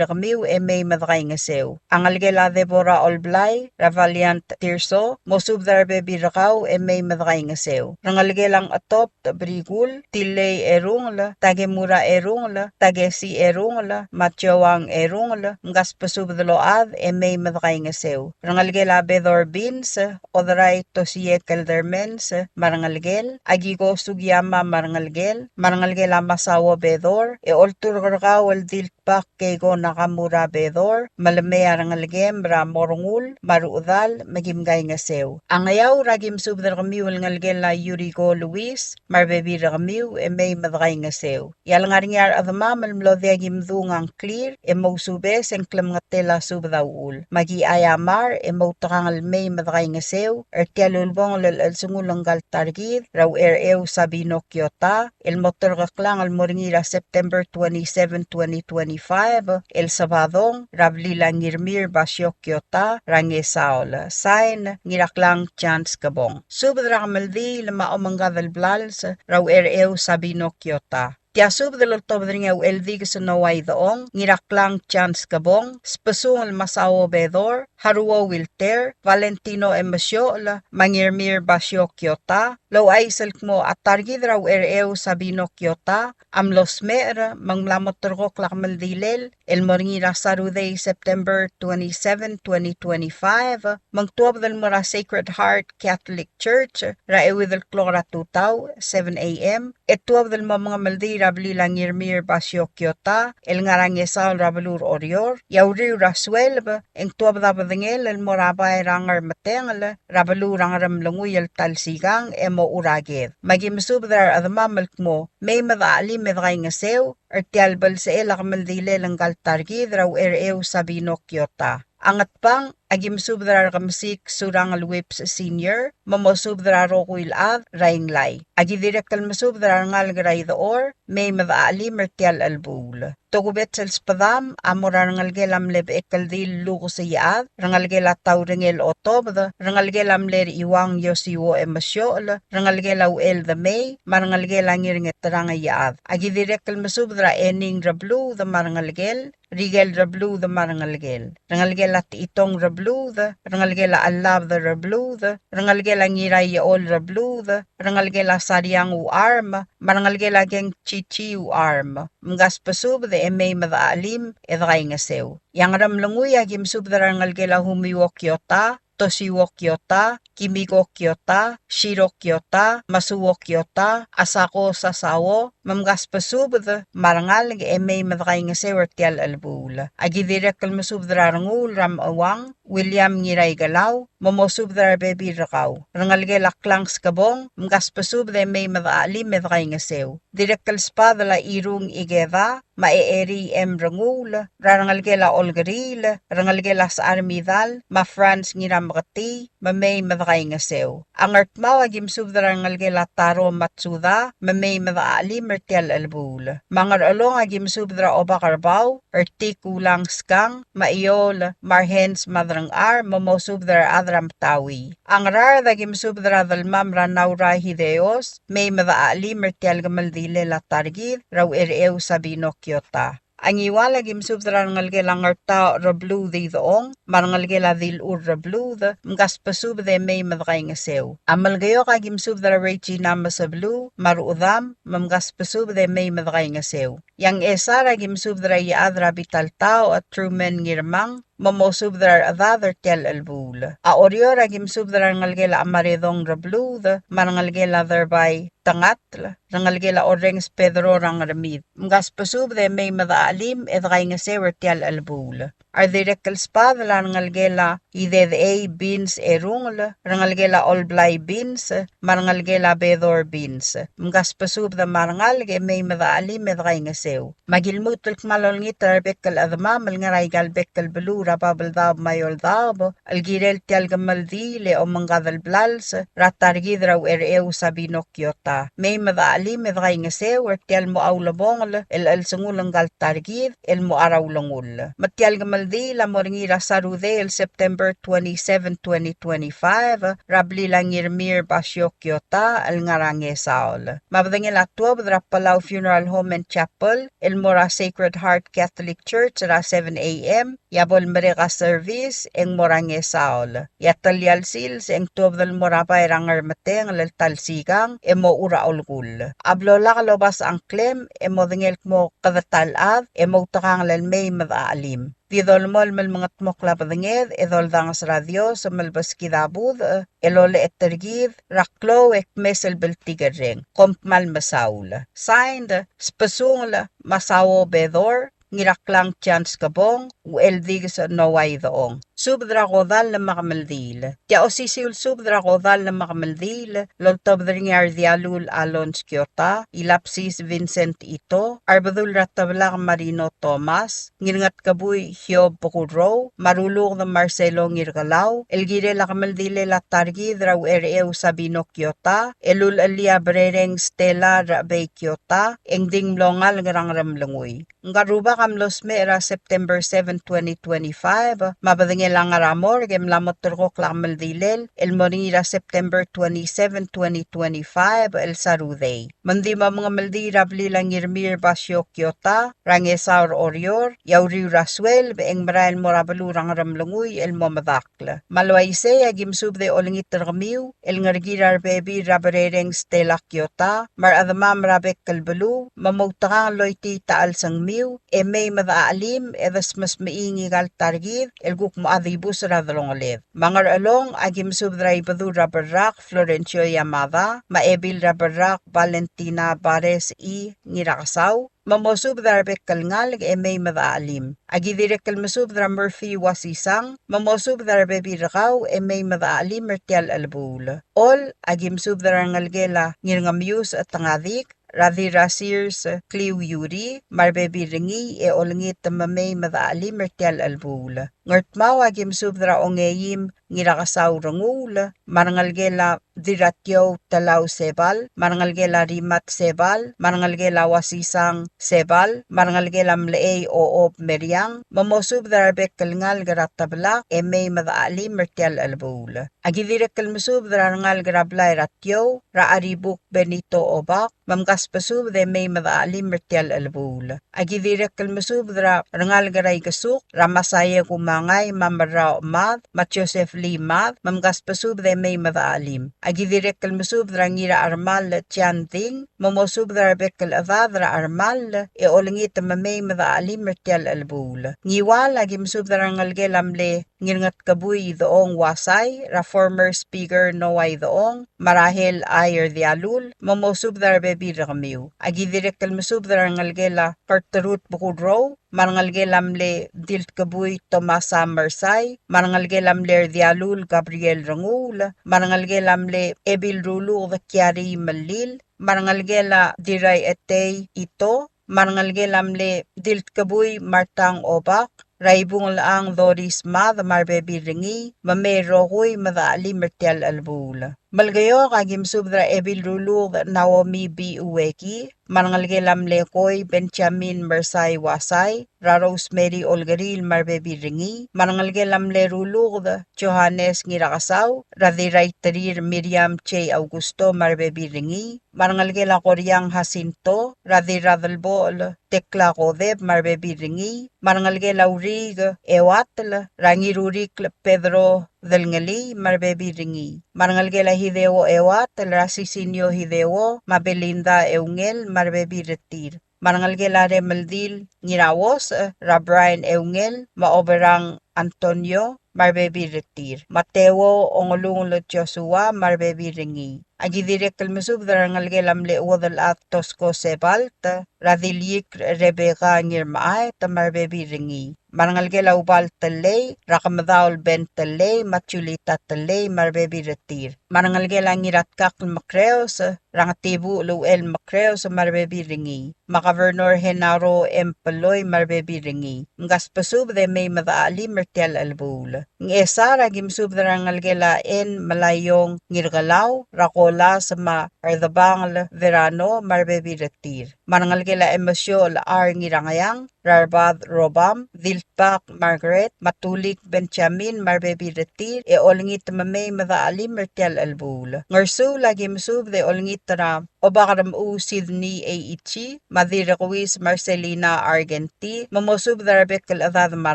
er kemiu e mei me dekaingeseu. A ngelekel a Deborah Olblai er a Valiant Tirso, mosubed er a rebebil er kau e mei me dekaingeseu. Rengelekel a Ngetop Brikul, Tilei Erungel, Takemura Erungel, Takesi Erungel, me a Joang Erungel, mkasbesubed el ochad e mei me dekaingeseu. Rengelekel a Bedor Beans, Oderai Tosie Keldermans, me a rengelekel, Akiko Sugiyama me a rengelekel, me a rengelekel a Masao Bedor, e olturk er kau el Diltbak Keiko Nakamura Bedor, me le mei a rengelekem er a Morngul, me a Ruchedal, me kim kaingeseu. A Ngeaur a kim subed er kemiu el ngelekel a Yuriko Luis, me a rebebil er kemiu e mei me dekaingeseu. E a lengar er ngii a rechedemam el mlo diak kimdung a ngklir e mousubes e ng klemengetel a subed a uchul. Me aki aiamar e moutekangel el mei me dekaingeseu er tia el ulebongel el chelsengul ngka el ta er kid er a Uchercheu Sabino Kiota, el mo terkeklang el mo er ngii er a September twenty-seven, twenty twenty-five, el Sabadong, er a blil a Ngirmir Basio Kiota er a Ngesaol. Sain, Ngiraklang Chance Kebong. Subed er a kemeldiil me a omengkad el blals er a Uchercheu Sabino Kiota. E a subed el oltobed er ngii a Ucheldikes Noah Idechong, Ngiraklang Chance Kebong, Sbesungel Masao Bedor, Haruo Wilter, Valentino Emesiochel, me a Ngirmir Basio Kiota, el ouchais el kmo a ta er kid er a Uchercheu Sabino Kiota a mlo smecher me ng mla mo terrekokl a kemeldilel el mo er ngii er a Saturday, September twenty-seven, twenty twenty-five, me ng tuobed el mo er a Sacred Heart Catholic Church er a euid el klok er a tutau, seven A M, e tuobed el mo mengemeldiil er a blil a Ngirmir Basio Kiota el ngar er a Ngesaol er a beluu er Oreor, e a uriul er a sueleb e ng tuobed a bedengel el mo er a bai er a Ngermetengel er a beluu er a Ngeremlengui el ta el sikang e mo er a ked. Me aki mesubed er a rechedemam el kmo mei me dechachelim e dekaingeseu er tia el belsechel a kemeldilel ngka el ta er kid er a Uchercheu Sabino Kiota. A Ngatpang, aki mesubed er a Rekemesik Surangel Whipps Senior, me mosubed er a rokui el chad er a Inglai. Aki dirrek el mesubed er a rengalek er a Idechor, mei me dechachelim er tia el chelebuul. Tokubets el sbedam a mo er a rengelekel a mle Bechekeldil Lukes Iechad, rengelekel a Taurengel Otobed, rengelekel a mle Rechiuang Yosiuo Emesiochel, rengelekel a Uchel Demei, me a rengelekel a Ngirngeterang Iechad. Aki dirrek el mesubed er a Ening Rebluud me a rengelekel, Rikel Rebluud me a rengelekel, rengelekel a Techitong Rebluud, rengelekel a Chellabed Rebluud, rengelekel a Ngiraiechol Rebluud, rengelekel a Sariang Ucharm, me a rengelekel a Keng Chichi Ucharm. Mkasbesubed e mei me dechachelim e dekaingeseu. E a Ngeremlengui aki mesubed er a rengelekel a Humiuo Kiota, Tosiuo Kiota, Kimiko Kiota, Shiro Kiota, Masuo Kiota, Asako Sasao, me mkasbesubed me a rengalek e mei me dekaingeseu er tia el chelebuul. Aki dirrek el mesubed er a Renguul er a Mecheuang, William Ngiraikelau, me mosubed er a rebebil er kau. Rengelekel a Klang Skebong, mkasbesubed e mei me dechachelim e dekaingeseu. Dirrek el sbadel a Irung Ikeda, me a Echerii M. Renguul, er a rengelekel a Olkeriil, rengelekel a Secharmidal, me a Franz Ngirameketii, me mei me dekaingeseu. A Ngardmau aki mesubed er a rengelekel a Taro Matsuda, me mei me dechachelim er tia el chelebuul. Me a Ngerchelong aki mesubed er a Obak er Bau, er Tik Ulang Skang, me a Iol, me a Rehens Maderengchar, me mosubed er a rechad er a Metaui. A Ngaraard aki mesubed er a Delmam er a Naura Hideos, mei me dechachelim er tia el kemeldilel a ta er kid er a Uchercheu Sabino Kiota. A Ngiwal aki mesubed er a rengelekel a Ngertaoch Rebluud Idechong, me a rengelekel a Dilchur Rebluud, mkasbesubed e mei me dekaingeseu. A Melekeok aki mesubed er a Regina Mesebeluu, me a Ruchedam, me mkasbesubed e mei me dekaingeseu. E a Ngchesar aki mesubed er a Iechad er a Bitaltaoch, Truman Ngirmang, me mosubed er a rechedad er tia el chelebuul. A Oreor aki mesubed er a rengelekel a Chemaredong Rebluud, me a rengelekel a Derbai Tengatl, rengelekel a Orrenges Pedro er a Ngermid. Mkasbesubed e mei me dechachelim e dekaingeseu er tia el chelebuul. A redirrek el sbadel a rengelekel a Idedechei Beans Erungel, rengelekel a Olblai Beans, me a rengelekel a Bedor Beans. Mkasbesubed me a rengalek e mei me dechachelim e dekaingeseu. Me aki lmuut el kmal olengit er a rebek el chedemam el ngar er aika el bek el beluu er a Babeldaob me a Eouldaob el kirel tia el kemeldiil e omengkad el blals er a ta er kid er a Uchercheu Sabino Kiota. Mei me dechachelim e dekaingeseu er tia el mo ulebongel el chelsengul ngka el ta er kid el mo er a ulengull. Me tia el kemeldiil a mo er ngii er a Saturday el September twenty-seven, twenty twenty-five, er a blil a Ngirmir Basio Kiota el ngar er a Ngesaol. Me a bedengel a tuobed er a Palau Funeral Home and Chapel el mo er a Sacred Heart Catholic Church er a seven A M, e a bo lemerek a service e ng mo er a Ngesaol. E a telial sils e ng tuobed el mo er a bai er a Ngermetengel el ta el sikang e mochu er a olkull. A blo lak lobasech a ngklem e modengei el kmo kede ta el chad e moutekangel el mei me dechachelim. Di dolemolem el mengetmokl a bedenged e doldanges er a Dios me lebeskid a budech el olecholt er kid er a klou e kmes el bltikerreng. Kom kmal mesaul. Signed, Sbesungel Masao Bedor, Ngiraklang Chance Kebong, Ucheldikes Noah Idechong. Subed er a kodall me a kemeldiil. Tia osisiu el subed er a kodall me a kemeldiil el oltobed er ngii a Rdialul Alons Kiota, Ilapsis Vincent Ito, a Rebedul er a Teblak Marino Thomas, Ngirngetkebui Hiob Bekurrou, me a Ruluked Marcelo Ngirkelau, el kirel a kemeldilel a ta er kid er a Uchercheu Sabino Kiota, el ulechellii a Berereng Stella Rechebei Kiota, e ng di ng mlo ngalek er a Ngeremlengui. Ngka el rubak a mlo smecher er a September seven, twenty twenty-five, me a bedengel el ngar er a morgue e mla mo terrekokl a kemeldilel el mo er ngii er a September twenty-seven, twenty twenty-five, el Sarudei. Me ng di mo mengemeldiil er a blil a Ngirmir Basio Kiota er a Ngesau er Oreor, e a uriul er a sueleb e ng merael el mo er a beluu er a Ngeremlengui el mo medakl. Me a le uaisei a ki mesubed e olengit er kemiu el ngerekir a rebebil er a Berereng Stella Kiota me a rechedemam er a bek el beluu, me moutekangel el oitii a chelsengmiu e mei me dechachelim e desmesmechii ngika el ta er kid el kuk mo dibus er a delongeled. Me a Ngerchelong a ki mesubed er a Ibedul er a Berrak Florencio Yamada me a Ebil er a Berrak Valentina Bares I. Ngirakesau, me mosubed er a rebek el ngalek e mei me dechachelim. A ki dirrek el mesubed er a Murphy Wasisang, me mosubed er a rebebil er kau e mei me dechachelim er tia el chelebuul. Choll, a ki mesubed er a rengelekel a Ngirngemius Chetengadik, er a Dirrasirs Kliu Yuri, me a rebebil er ngii e olengit me mei me dechachelim er tia el chelebuul. Ngardmau a ki mesubed er a Ongeim Ngirakesau Renguul, me a rengelekel a Dirratiou Telau Sebal, me a rengelekel a Rimat Sebal, me a rengelekel a Uasisang Sebal, me a rengelekel a Mlechei Ochob Meriang, me mosubed er a rebek el ngalek er a Tebelak e mei me dechachelim er tia el chelebuul. A ki dirrek el mesubed er a rengalek er a blai er a Tiou, er a Aribuk Benito Obak, me mkasbesubed e mei me dechachelim er tia el chelebuul. A ki dirrek el mesubed er a rengalek er a Ikesuk, er a Masaia Kumangai me a Merrau Mad, me a Joseph Lee Mad, me mkasbesubed e mei me dechachelim. A ki dirrek el mesubed er a Ngirachermall Jan Ding, me mosubed er a rebek el chedad er a Chermall e olengit me mei me dechachelim er tia el chelebuul. Ngiwal a ki mesubed er a rengelekel a mle Ngirngetkebui Idechong Uasai, er a former speaker Noah Idechong, me a Rahel Ayer Dialul, me mosubed er a rebebil er kemiu. A ki dirrek el mesubed er a rengelekel a Kertrud Bekurrou, me a rengelekel a mle Diltkebui Tomasa Mersai, me a rengelekel a mle Rdialul Gabriel Renguul, me a rengelekel a mle Ebil Ruluked Kiari Melil, me a rengelekel a Dirraichetei Ito, me a rengelekel a mle Diltkebui Martang Obak, er a Ibunglechang Doris Mad me a rebebil er ngii, me mei el rokui me dechachelim er tia el chelebuul. Melekeok a ki mesubed er a Ebil Ruluked Naomi B. Ueki, me a rengelekel a mle Koi Benjamin Mersai Uasai, er a Rosemary Olkeriil me a rebebil er ngii, me a rengelekel a mle Ruluked Johannes Ngirakesau, er a Dirraiterir Miriam J. Augusto me a rebebil er ngii, me a rengelekel a Koriang Jacinto, er a Dirradelbochel Tekla Kodep me a rebebil er ngii, me a rengelekel a Uriik Euatel, er a Ngirurikl Pedro Delngelii me a rebebil er ngii, me a rengelekel a Hideo Euatel, er a Sisinio Hideo me a Belinda Eungel me a rebebil er tir, me a rengelekel a Remeldil Ngirauosech, er a Brian Eungel me a Oberang Antonio me a rebebil er tir, me a Teuo Ongelungel Joshua me a rebebil er ngii. A ki dirrek el mesubed er a rengelekel a mle Uodelchad Tosko Sebalt, er a Diliik Rebecca Ngirmechaet me a rebebil er ngii, me a rengelekel a Ubal Tellei, er a Kemedaol Ben Tellei me a Julita Tellei me a rebebil er tir, me a rengelekel a Ngiratkakl Mekreos, er a Ngetibuchel Uchel Mekreos me a rebebil er ngii, me a Governor Genaro M. Peloi me a rebebil er ngii. Mkasbesubed e mei me dechachelim er tia el chelebuul. Ngchesar a ki mesubed er a rengelekel a En Melaiong Ngirkelau, er a Kolas me a Rdebangel Verano me a rebebil er tir, me a rengelekel a Emesiochel R. Ngirangeang, er a Rebad Robam, Diltbak Margaret, me a Tulik Benjamin me a rebebil er tir, e olengit me mei me dechachelim er tia el chelebuul. Ngersuul a ki mesubed e olengit er a Obak er a Mechuu Sydney Eichi, me a Dirrekuis Marcelina Argenti, me mosubed er a rebek el chedad me a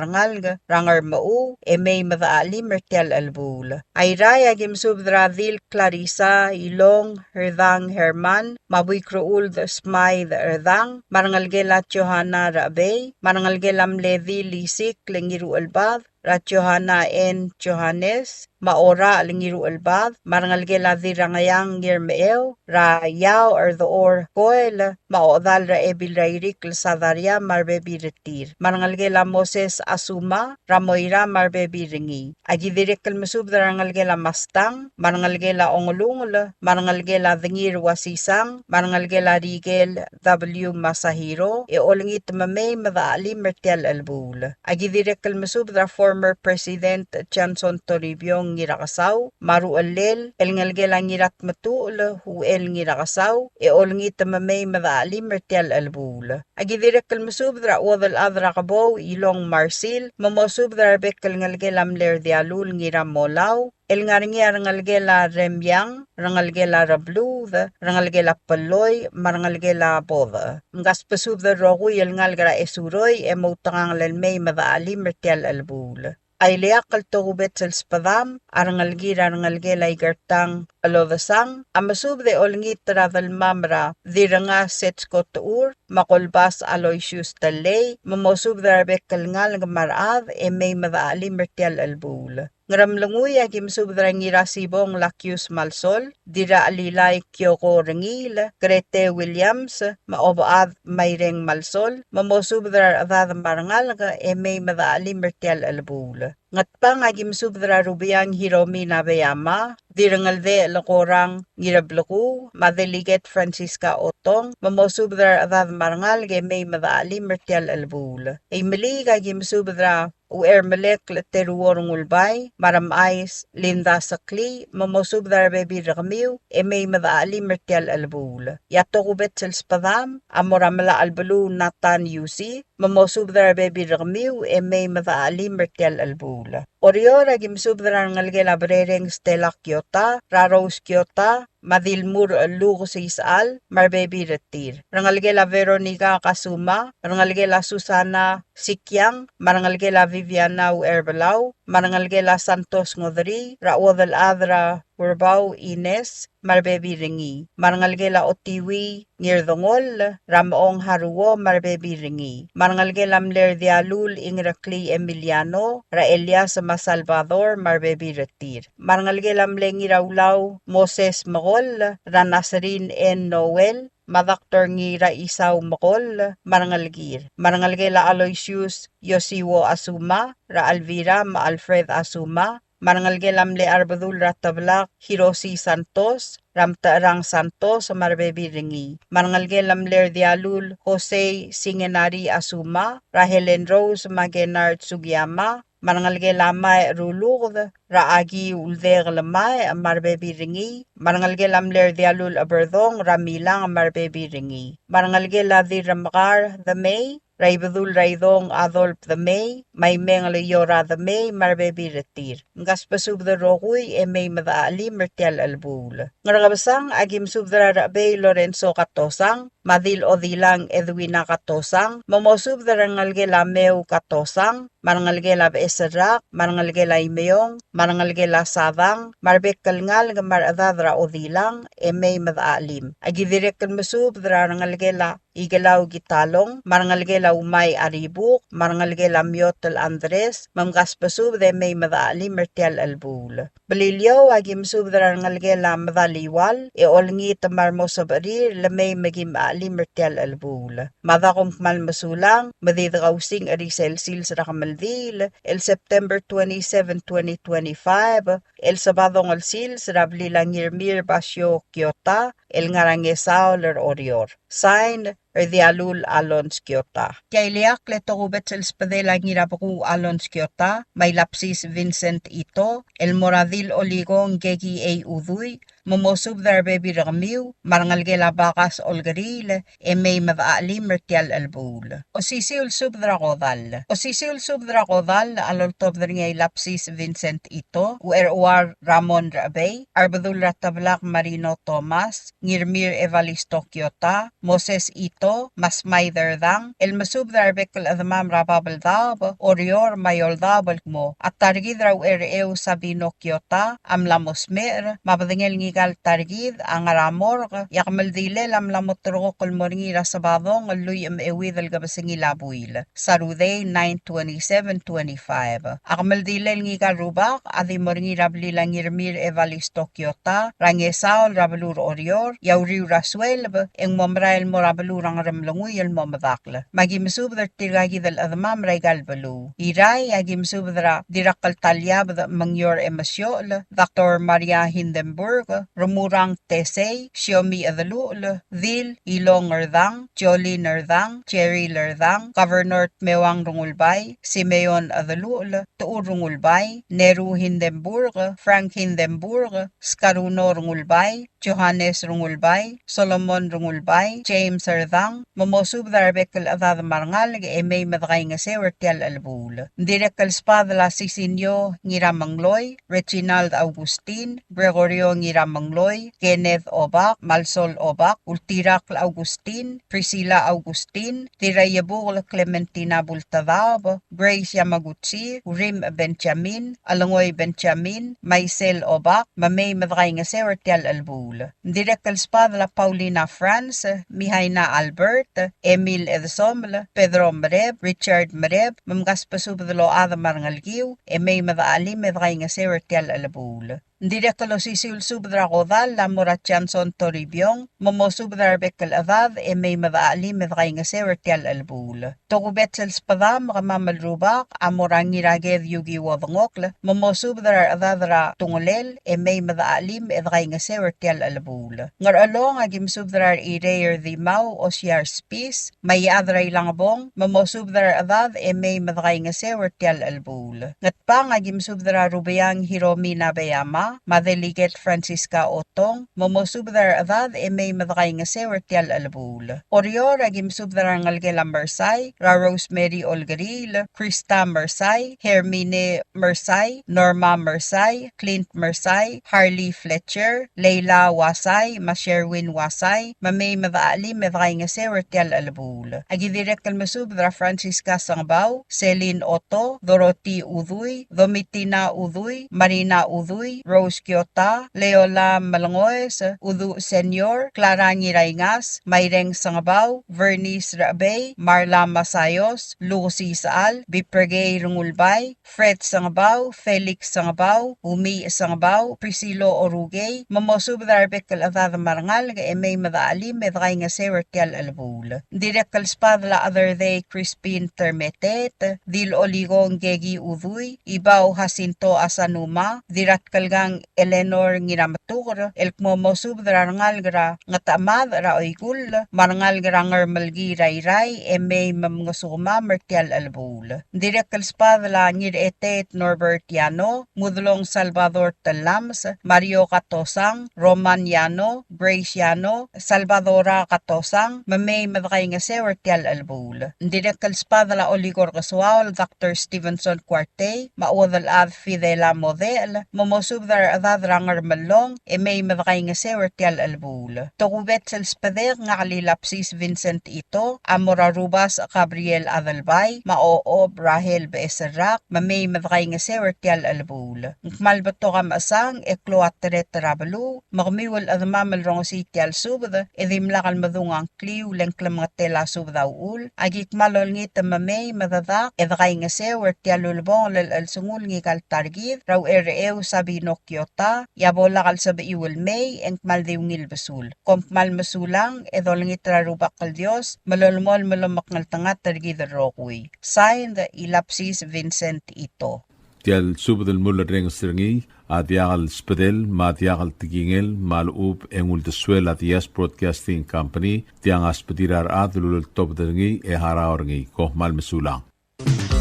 rengalek er a Ngermechuu e mei me dechachelim er tia el chelebuul. Airai a ki mesubed er a Dil Clarissa Ilong Erdang Herman, me a Buikrechuld Smaid Erdang, me a rengelekel a Johanna Rechebei, me a rengelekel a mle Dil Isikl Ngiruchelbad, er a Johanna N. Johannes, me a Orachel Ngiruchelbad, me a rengelekel a Dirrangeang Ngirmecheu, er a Iaoch er Dechor Koel, me a ochedal er a Ebil er a Irikl Sadaria me a rebebil er tir, me a rengelekel a Moses Asuma, er a Moira me a rebebil er ngii. A ki dirrek el mesubed er a rengelekel a Mastang, me a rengelekel a Ongelungel, me a rengelekel a Dengir Uasisang, me a rengelekel a Rikel W. Masahiro, e olengit me mei me dechachelim er tia el chelebuul. A ki dirrek el mesubed er a former President Johnson Toribiong Ngirakesau, me a Ruchellel el ngelekel a Ngiratmetuchl Uchel Ngirakesau, e olengit me mei me dechelim er tia el chelebuul. Aki dirrek el mesubed er a chuodel chad er a Kebou Ilong Marsil, me mosubed er a rebek el ngelekel a mle Rdialul Ngiramolau, el ngar er ngii a rengelekel a Remiang, rengelekel a Rebluud, rengelekel a Belloi, me a rengelekel a Bodech. Mkasbesubed el rokui el ngalek er a Esuroi e moutekangel el mei me dechelim er tia el chelebuul. A ileakl el tokubets el sbedam a rengelekir a rengelekel a Ikertang Chelodesang, a mesubed e olengit er a delmam er a Dirrenga Setsko Techur, me a Kolbas Aloysius Tellei, me mosubed er a rebek el ngalek me a rechad e mei me dechelim er tia el chelebuul. Ngeremlengui, aki mesubed er a Ngirasibong Lakius Malsol, Dirrachelilai Kioko Rengiil, Grete Williams, me a Obechad Maireng Malsol, me mosubed er a rechedad me a rengalek e mei me dechelim er tia el chelebuul. Ngatpang, aki mesubed er a Rubiang Hiromi Nabeyama, Dirrengeldechel Korang Ngireblekuu, me a Delegate Francisca Otong, me mosubed er a rechedad me a rengalek e mei me dechelim er tia el chelebuul. Imeliik, aki mesubed er a Uchermelek el Teruor Ngulbai, me a Remchais Linda Seklii, me mosubed er a rebebil er kemiu e mei me dechelim er tia el chelebuul. E a tokubets el sbedam a mo er a Melachelbeluu Nathan Yusi, me mosubed er a rebebil er kemiu e mei me dechelim er tia el chelebuul. Oreor, aki mesubed er a rengelekel a Berereng Stella Kiota, er a Rose Kiota, me a Dilmur Lukes Isechal, me a rebebil er tir. Rengelekel a Veronica Kasuma, rengelekel a Susana Sikiang, me a rengelekel a Viviana Ucherbelau, me a rengelekel a Santos Ngodrii, er a chuodel chad er a Urbau Ines, me a rebebil er ngii. Me a rengelekel a Otiwii Ngirdengoll, er a Mechong Haruo, me a rebebil er ngii. Me a rengelekel a mle Rdialul Ingereklii Emiliano, er a Elias me a Salvador, me a rebebil er tir. Me a rengelekel a mle Ngiraulau Moses Mekoll, er a Nasrin N. Noel, me a Doctor Ngiraisau Mekoll, me a rengelekir. Me a rengelekel a Aloysius Yosiwo Asuma, er a Elvira me a Alfred Asuma, me a rengelekel a mle Arbedul er a Teblak Hiroshi Santos, er a Mtecherang Santos, me a rebebil er ngii. Me a rengelekel a mle Rdialul Jose Singenari Asuma, er a Helen Rose me a Kennard Sugiyama, me a rengelekel a Mae Ruluked, er a Aki Uldekel Mae, me a rebebil er ngii, me a rengelekel a mle Rdialul Eberdong, er a Milang, me a rebebil er ngii, me a rengelekel a Dirremekar Demei, er a Ibedul er a Idong Adolf Demei, me a Imengel Iora Demei, me a rebebil er tir. Mkasbesubed el rokui e mei me dechelim er tia el chelebuul. Ngerkebesang, aki mesubed er a Rechebei Lorenzo Katosang, me a Dil Odilang Edwina Katosang, me mosubed er a rengelekel a Meu Katosang, me a rengelekel a Becheserrak, me a rengelekel a Imeong, me a rengelekel a Sadang, me a rebek el ngalek me a rechedad er a Odilang, e mei me dechelim. Aki dirrek el mesubed er a rengelekel a Ikelau Kitalong, me a rengelekel a Umai Aribuk, me a rengelekel a Miotel Andres, me mkasbesubed e mei me dechelim er tia el chelebuul. Beliliou, aki mesubed er a rengelekel a Medaliual, e olengit me a remo sebechir el mei me kim chelim er tia el chelebuul. Me a da kom kmal mesulang, me di dekausing er isei el sils er a kemeldiil, el September twenty-seven, twenty twenty-five, el Sabadong el sils er a blil a Ngirmir Basio Kiota, el ngar er a Ngesaol er Oreor. Sign, Rdialul Alons Kiota. Tia ileakl e tokubets el sbedel a Ngirabekuu Alons Kiota, me a Ilapsis Vincent Ito, el mo er a Dil Olikong Kekiei Udui, me mosubed er a rebebil er kemiu, me a rengelekel a Bakas Olkeriil, e mei me dechelim er tia el chelebuul. Osisiu el subed er a kodall. Osisiu el subed er a kodall a loltobed er ngii a Ilapsis Vincent Ito, Ucherchuar Ramon Rechebei, Arbedul er a Teblak Marino Thomas, Ngirmir Evalisto Kiota, Moses Ito, me a Smaider Dang, el mesubed er a rebek el chedemam er a Babeldaob, Oreor, me a Eouldaob el kmo a ta er kid er a Uchercheu Sabino Kiota a mla mo smecher, me a bedengel ngika el ta er kid a ngar er a morgue, e a kemeldilel a mla mo terrekokl el mo er ngii er a Sabadong el lluich me a euid el kebesengil a buil, Saturday, nine twenty-seven twenty-five. A kemeldilel ngika el rubak a di mo er ngii er a blil a Ngirmir Evalisto Kiota er a Ngesaol er a beluu er Oreor, e a uriul er a sueleb e ng mo merael el mo er a beluu er a Ngeremlengui el mo medakl. Me aki mesubed er tirka kid el chedemam er aika el beluu. Irrai, aki mesubed er a Dirrakltaliabed Mengior Emesiochel, Doctor Maria Hindenburg, Remurang Tesei, Siomi Adeluchel, Dil Ilong Erdang, Jolin Erdang, Jerry Erdang, Governor Tmewang Rengulbai, Simeon Adeluchel, Tuur Rengulbai, Neru Hindenburg, Frank Hindenburg, Skaruno Rengulbai, Johannes Rengulbai, Solomon Rengulbai, James Erdang, me mosubed er a rebek el chedad me a rengalek e mei me dekaingeseu er tia el chelebuul. Ng dirrek el sbadel a Sisinio Ngiramengloi, Reginald Augustin, Gregorio Ngiramengloi, Kenneth Obak, Malsol Obak, Ultirakl Augustin, Priscilla Augustin, Dirraiebukel Clementina Bultedaob, Grace Yamaguchi, Urim Benjamin, Alengoi Benjamin, Maisel Obak, me mei me dekaingeseu er tia el chelebuul. Ng dirrek el sbadel a Paulina Franz, Mihaina Albert, Emil Edesomel, Pedro Mereb, Richard Mereb, me mkasbesubed el ochad me a rengelekiu, e mei me dechelim e dekaingeseu er tia el chelebuul. Ng dirrek el osisiu el subed er a kodall a mo er a Johnson Toribiong, me mosubed er a rebek el chedad e mei me dechelim e dekaingeseu er tia el chelebuul. Tokubets el sbedam, kemam el rubak, a mo er a Ngiraked Yuki Uodengokl, me mosubed er a rechedad er a Tungelel, e mei me dechelim e dekaingeseu er tia el chelebuul. Ngerchelong, a ki mesubed er a Irei er Dimau, Osiar Spis, me a Iechad er a Ilangebong, me mosubed er a rechedad e mei me dekaingeseu er tia el chelebuul. Ngetbang, a ki mesubed er a Rubeang Hiromi Nabeyama, me a Delegate Francisca Otong, me mosubed er a rechedad e mei me dekaingeseu er tia el chelebuul. Oreor, a ki mesubed er a rengelekel a Mersai, er a Rosemary Olkeriil, Krista Mersai, Hermine Mersai, Norma Mersai, Clint Mersai, Harley Fletcher, Leila Wasai, me a Sherwin Wasai, me mei me dechelim e dekaingeseu er tia el chelebuul. A ki dirrek el mesubed er a Francisca Sengebau, Celine Otto, Dorothy Udui, Domitina Udui, Marina Udui, Rose Kiota, Leola Melengoes, Udu Senior, Clara Ngiraingas, Maireng Sengebau, Vernice Rechebei, Marla Masayos, Lucy Sechal, Bipergei Rengulbai, Fred Sengebau, Felix Sengebau, Umiich Sengebau, Priscilo Orukei, me mosubed er a rebek el chedad me a rengalek e mei me dechelim e dekaingeseu er tia el chelebuul. Ng dirrek el sbadel a Chederdei Crispin Termeteet, Dil Oligong Keki Udui, Ibau Jacinto Asanuma, Dirratkelkang Eleanor Ngirametuker, el kmo mosubed er a rengalek er a Ngetechemad er a Oikull, me a rengalek er a Ngermelkii er a Irrai, e mei me mngesukemam er tia el chelebuul. Ng dirrek el sbadel a Ngircheteet Norbert Yano, Mudelong Salvador Tellames, Mario Katosang, Roman Yano, Grace Yano, Salvadora Katosang, me mei me dekaingeseu er tia el chelebuul. Ng dirrek el sbadel a Olikor Kesuaol, Doctor Stevenson Kuartei, me a Uodelchad Fidela Modechel, me mosubed er a rechedad er a Ngermellong, e mei me dekaingeseu er tia el chelebuul. Tokubets el sbedek, ngak el Ilapsis Vincent Ito, a mo er a Rubasech Gabriel Adelbai, me a Ochob Rahel Becheserrak, me mei me dekaingeseu er tia el chelebuul. Ng kmal betok a mechesang e klou a teret er a beluu, me kemiu el chedemam el rongesii tia el subed, e dimlak el medung a ngkliu le ng klemengetel a subed a uchul, a ki kmal olengit me mei me dedak e dekaingeseu er tia el ulebongel el chelsengul ngika el ta er kid, er a Ucherecheu Sabino Kiota, e a bo lak el sebechiu el mei, e ng kmal di ungil besul. Kom kmal mesulang, e dolengit er a Rubak el Dios, me lolemolem el omekngeltengat er kid el rokui. Signed, Ilapsis Vincent Ito. Tia el subed el mulerrenges er ngii a diak el sbedel me a diak el tekingel me a lechub e ng uldesuel a Diaz Broadcasting Company, tiang a sbedir a rechad el uleltobed er ngii e harau er ngii. Kom kmal mesulang.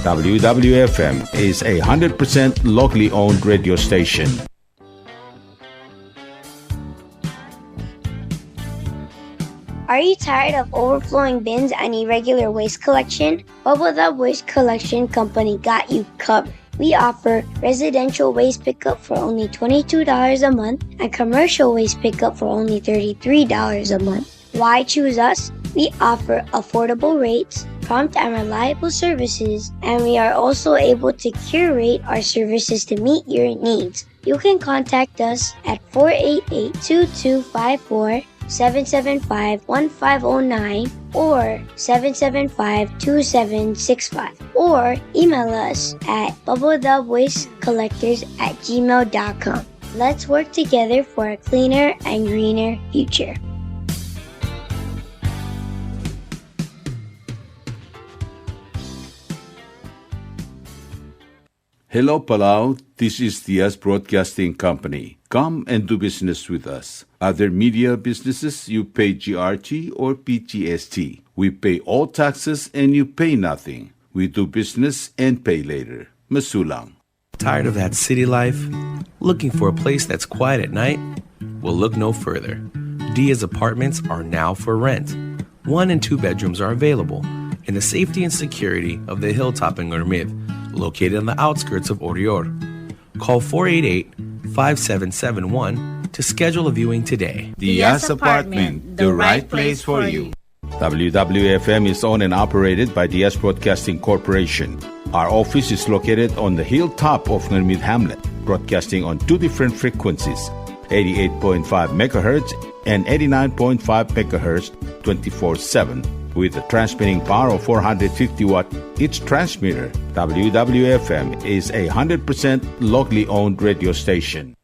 W W F M is a hundred percent locally owned radio station. Are you tired of overflowing bins and irregular waste collection? Bubble Dub Waste Collection Company got you covered. We offer residential waste pickup for only twenty-two dollars a month and commercial waste pickup for only thirty-three dollars a month. Why choose us? We offer affordable rates, prompt and reliable services, and we are also able to curate our services to meet your needs. You can contact us at four eight eight, two two five four, seven seven five, one five oh nine or seven seven five, two seven six five, or email us at bubble dub waste collectors at gmail dot com. Let's work together for a cleaner and greener future. Hello, Palau. This is Diaz Broadcasting Company. Come and do business with us. Other media businesses, you pay G R T or P G S T. We pay all taxes and you pay nothing. We do business and pay later. Mesulang. Tired of that city life? Looking for a place that's quiet at night? Well, look no further. Diaz Apartments are now for rent. One and two bedrooms are available in the safety and security of the hilltop in Ngermid, located on the outskirts of Oreor. Call four eight eight, five seven seven one to schedule a viewing today. Diaz Apartment, the right place for you. W W F M is owned and operated by Diaz Broadcasting Corporation. Our office is located on the hilltop of Ngermid Hamlet, broadcasting on two different frequencies, eighty-eight point five megahertz and eighty-nine point five megahertz, twenty-four seven, with a transmitting power of four hundred fifty watt each transmitter. W W F M is a hundred percent locally owned radio station.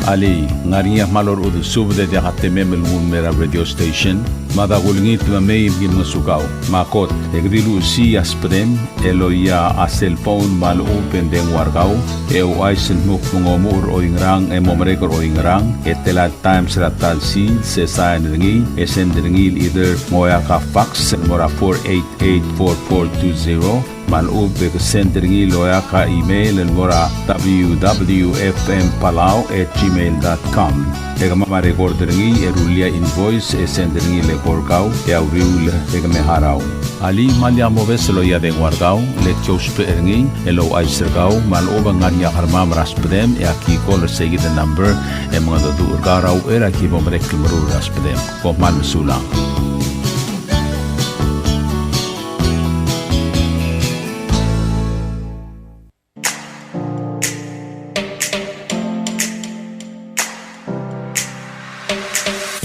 Alii, ng ngar er ngii a kmal orechudel subed e diak a temem el nguu el mei er a radio station? Mada kulengit me mei me ki ngosukau. Me a kot, e ke di luchesii a subedem el oia a cellphone me a lechub e ng dengua er kau, e ouchais el dmu kmo ng omuchel er oingerang e mo merek er oingerang, e tela el times er a ta el sils, e sain er ngii, e send er ngii el either ng oeak a fax el mo er a four eight eight four four two zero, me a lechub e ke send er ngii el oeak a email el mo er a W W F M Palau at gmail dot com. E kemam a record er ngii e rullii a invoice e send er ngii el eko er kau e a uriul e ke me harau. Alii, me lak mobes el oia dengua er kau, le ki ousbech er ngii el ouchais er kau me a lechub e ng ngar er ngii a kermam er a subedem e aki call er seikid el number e mengedecheduch er kau er a uchei er a ki bo merek el meruul er a subedem. Kom kmal mesulang.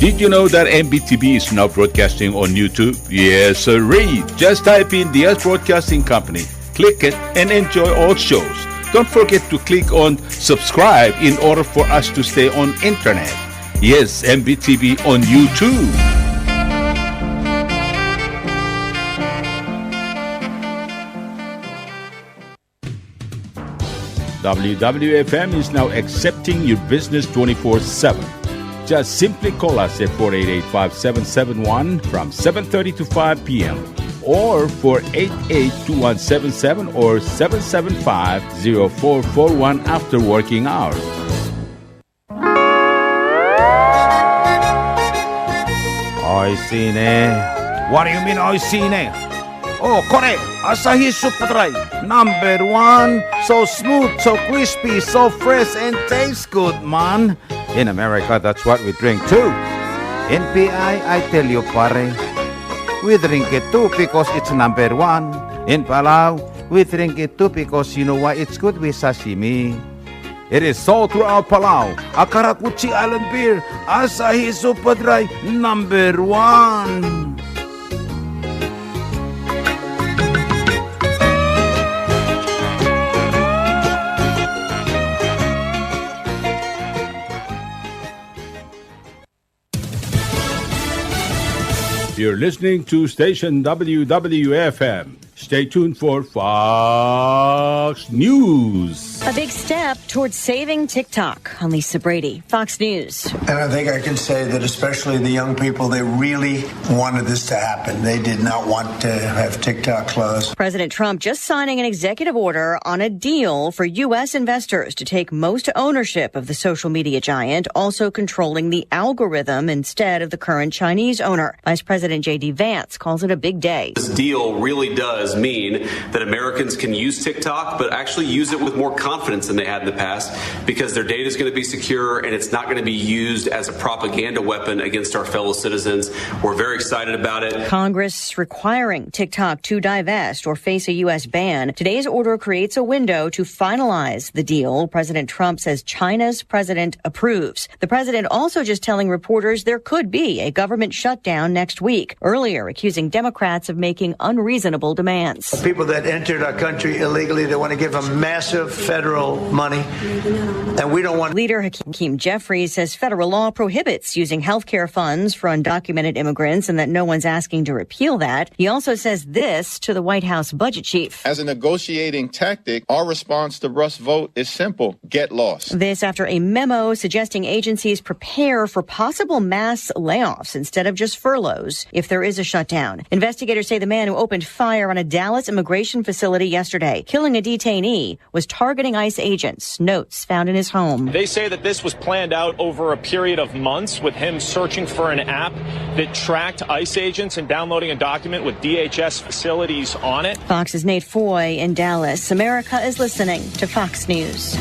Did you know that M B T V is now broadcasting on YouTube? Yes, sirree. Just type in Diaz Broadcasting Company, click it, and enjoy all shows. Don't forget to click on subscribe in order for us to stay on internet. Yes, M B T V on YouTube. W W F M is now accepting your business twenty-four seven. Just simply call us at four eight eight, five seven seven one from seven thirty to five p.m. or four eight eight, two one seven seven or seven seven five, zero four four one after working hours. Oishii ne. What do you mean, oishii ne? Oh, kore, Asahi Super Dry, number one. So smooth, so crispy, so fresh, and tastes good, man. In America, that's what we drink too. In P I, I tell you, pare, we drink it too because it's number one. In Palau, we drink it too because you know why? It's good with sashimi. It is sold throughout Palau. A karakuchi island beer, Asahi Super Dry, number one. You're listening to station W W F M. Stay tuned for Fox News. A big step towards saving TikTok. I'm Lisa Brady, Fox News. And I think I can say that especially the young people, they really wanted this to happen. They did not want to have TikTok close. President Trump just signing an executive order on a deal for U S investors to take most ownership of the social media giant, also controlling the algorithm instead of the current Chinese owner. Vice President J D Vance calls it a big day. This deal really does mean that Americans can use TikTok, but actually use it with more confidence than they had in the past, because their data is going to be secure and it's not going to be used as a propaganda weapon against our fellow citizens. We're very excited about it. Congress requiring TikTok to divest or face a U S ban. Today's order creates a window to finalize the deal President Trump says China's president approves. The president also just telling reporters there could be a government shutdown next week, earlier accusing Democrats of making unreasonable demands. People that entered our country illegally, they want to give them massive federal money, and we don't want. Leader Hakeem Jeffries says federal law prohibits using health care funds for undocumented immigrants and that no one's asking to repeal that. He also says this to the White House budget chief. As a negotiating tactic, our response to Russ Vought is simple. Get lost. This after a memo suggesting agencies prepare for possible mass layoffs instead of just furloughs if there is a shutdown. Investigators say the man who opened fire on a Dallas immigration facility yesterday, killing a detainee, was targeting ICE agents. Notes found in his home. They say that this was planned out over a period of months, with him searching for an app that tracked ICE agents and downloading a document with D H S facilities on it. Fox's Nate Foy in Dallas. America is listening to Fox News.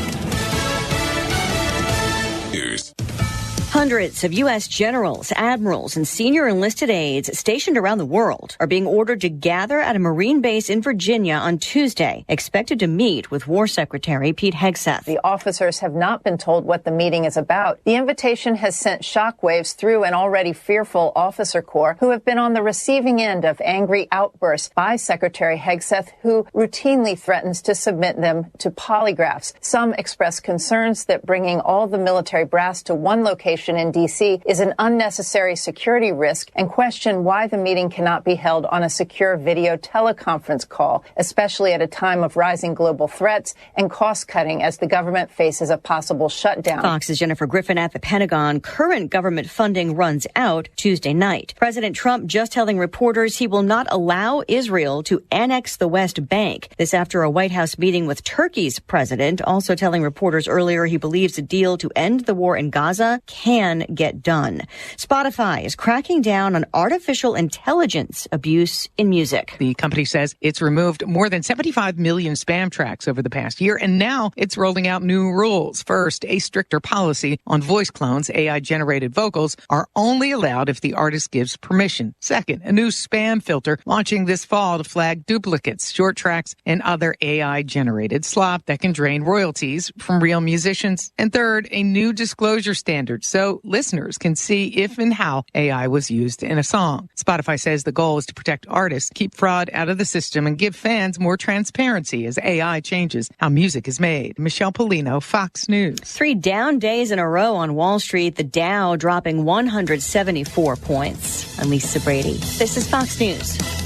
Hundreds of U S generals, admirals, and senior enlisted aides stationed around the world are being ordered to gather at a Marine base in Virginia on Tuesday, expected to meet with War Secretary Pete Hegseth. The officers have not been told what the meeting is about. The invitation has sent shockwaves through an already fearful officer corps who have been on the receiving end of angry outbursts by Secretary Hegseth, who routinely threatens to submit them to polygraphs. Some express concerns that bringing all the military brass to one location in D C is an unnecessary security risk and question why the meeting cannot be held on a secure video teleconference call, especially at a time of rising global threats and cost cutting as the government faces a possible shutdown. Fox's Jennifer Griffin at the Pentagon. Current government funding runs out Tuesday night. President Trump just telling reporters he will not allow Israel to annex the West Bank. This after a White House meeting with Turkey's president, also telling reporters earlier he believes a deal to end the war in Gaza can get done. Spotify is cracking down on artificial intelligence abuse in music. The company says it's removed more than seventy-five million spam tracks over the past year, and now it's rolling out new rules. First, a stricter policy on voice clones. A I-generated vocals are only allowed if the artist gives permission. Second, a new spam filter launching this fall to flag duplicates, short tracks, and other A I-generated slop that can drain royalties from real musicians. And third, a new disclosure standard so listeners can see if and how A I was used in a song. Spotify says the goal is to protect artists, keep fraud out of the system, and give fans more transparency as A I changes how music is made. Michelle Pollino, Fox News. Three down days in a row on Wall Street, the Dow dropping one hundred seventy-four points. I'm Lisa Brady. This is Fox News.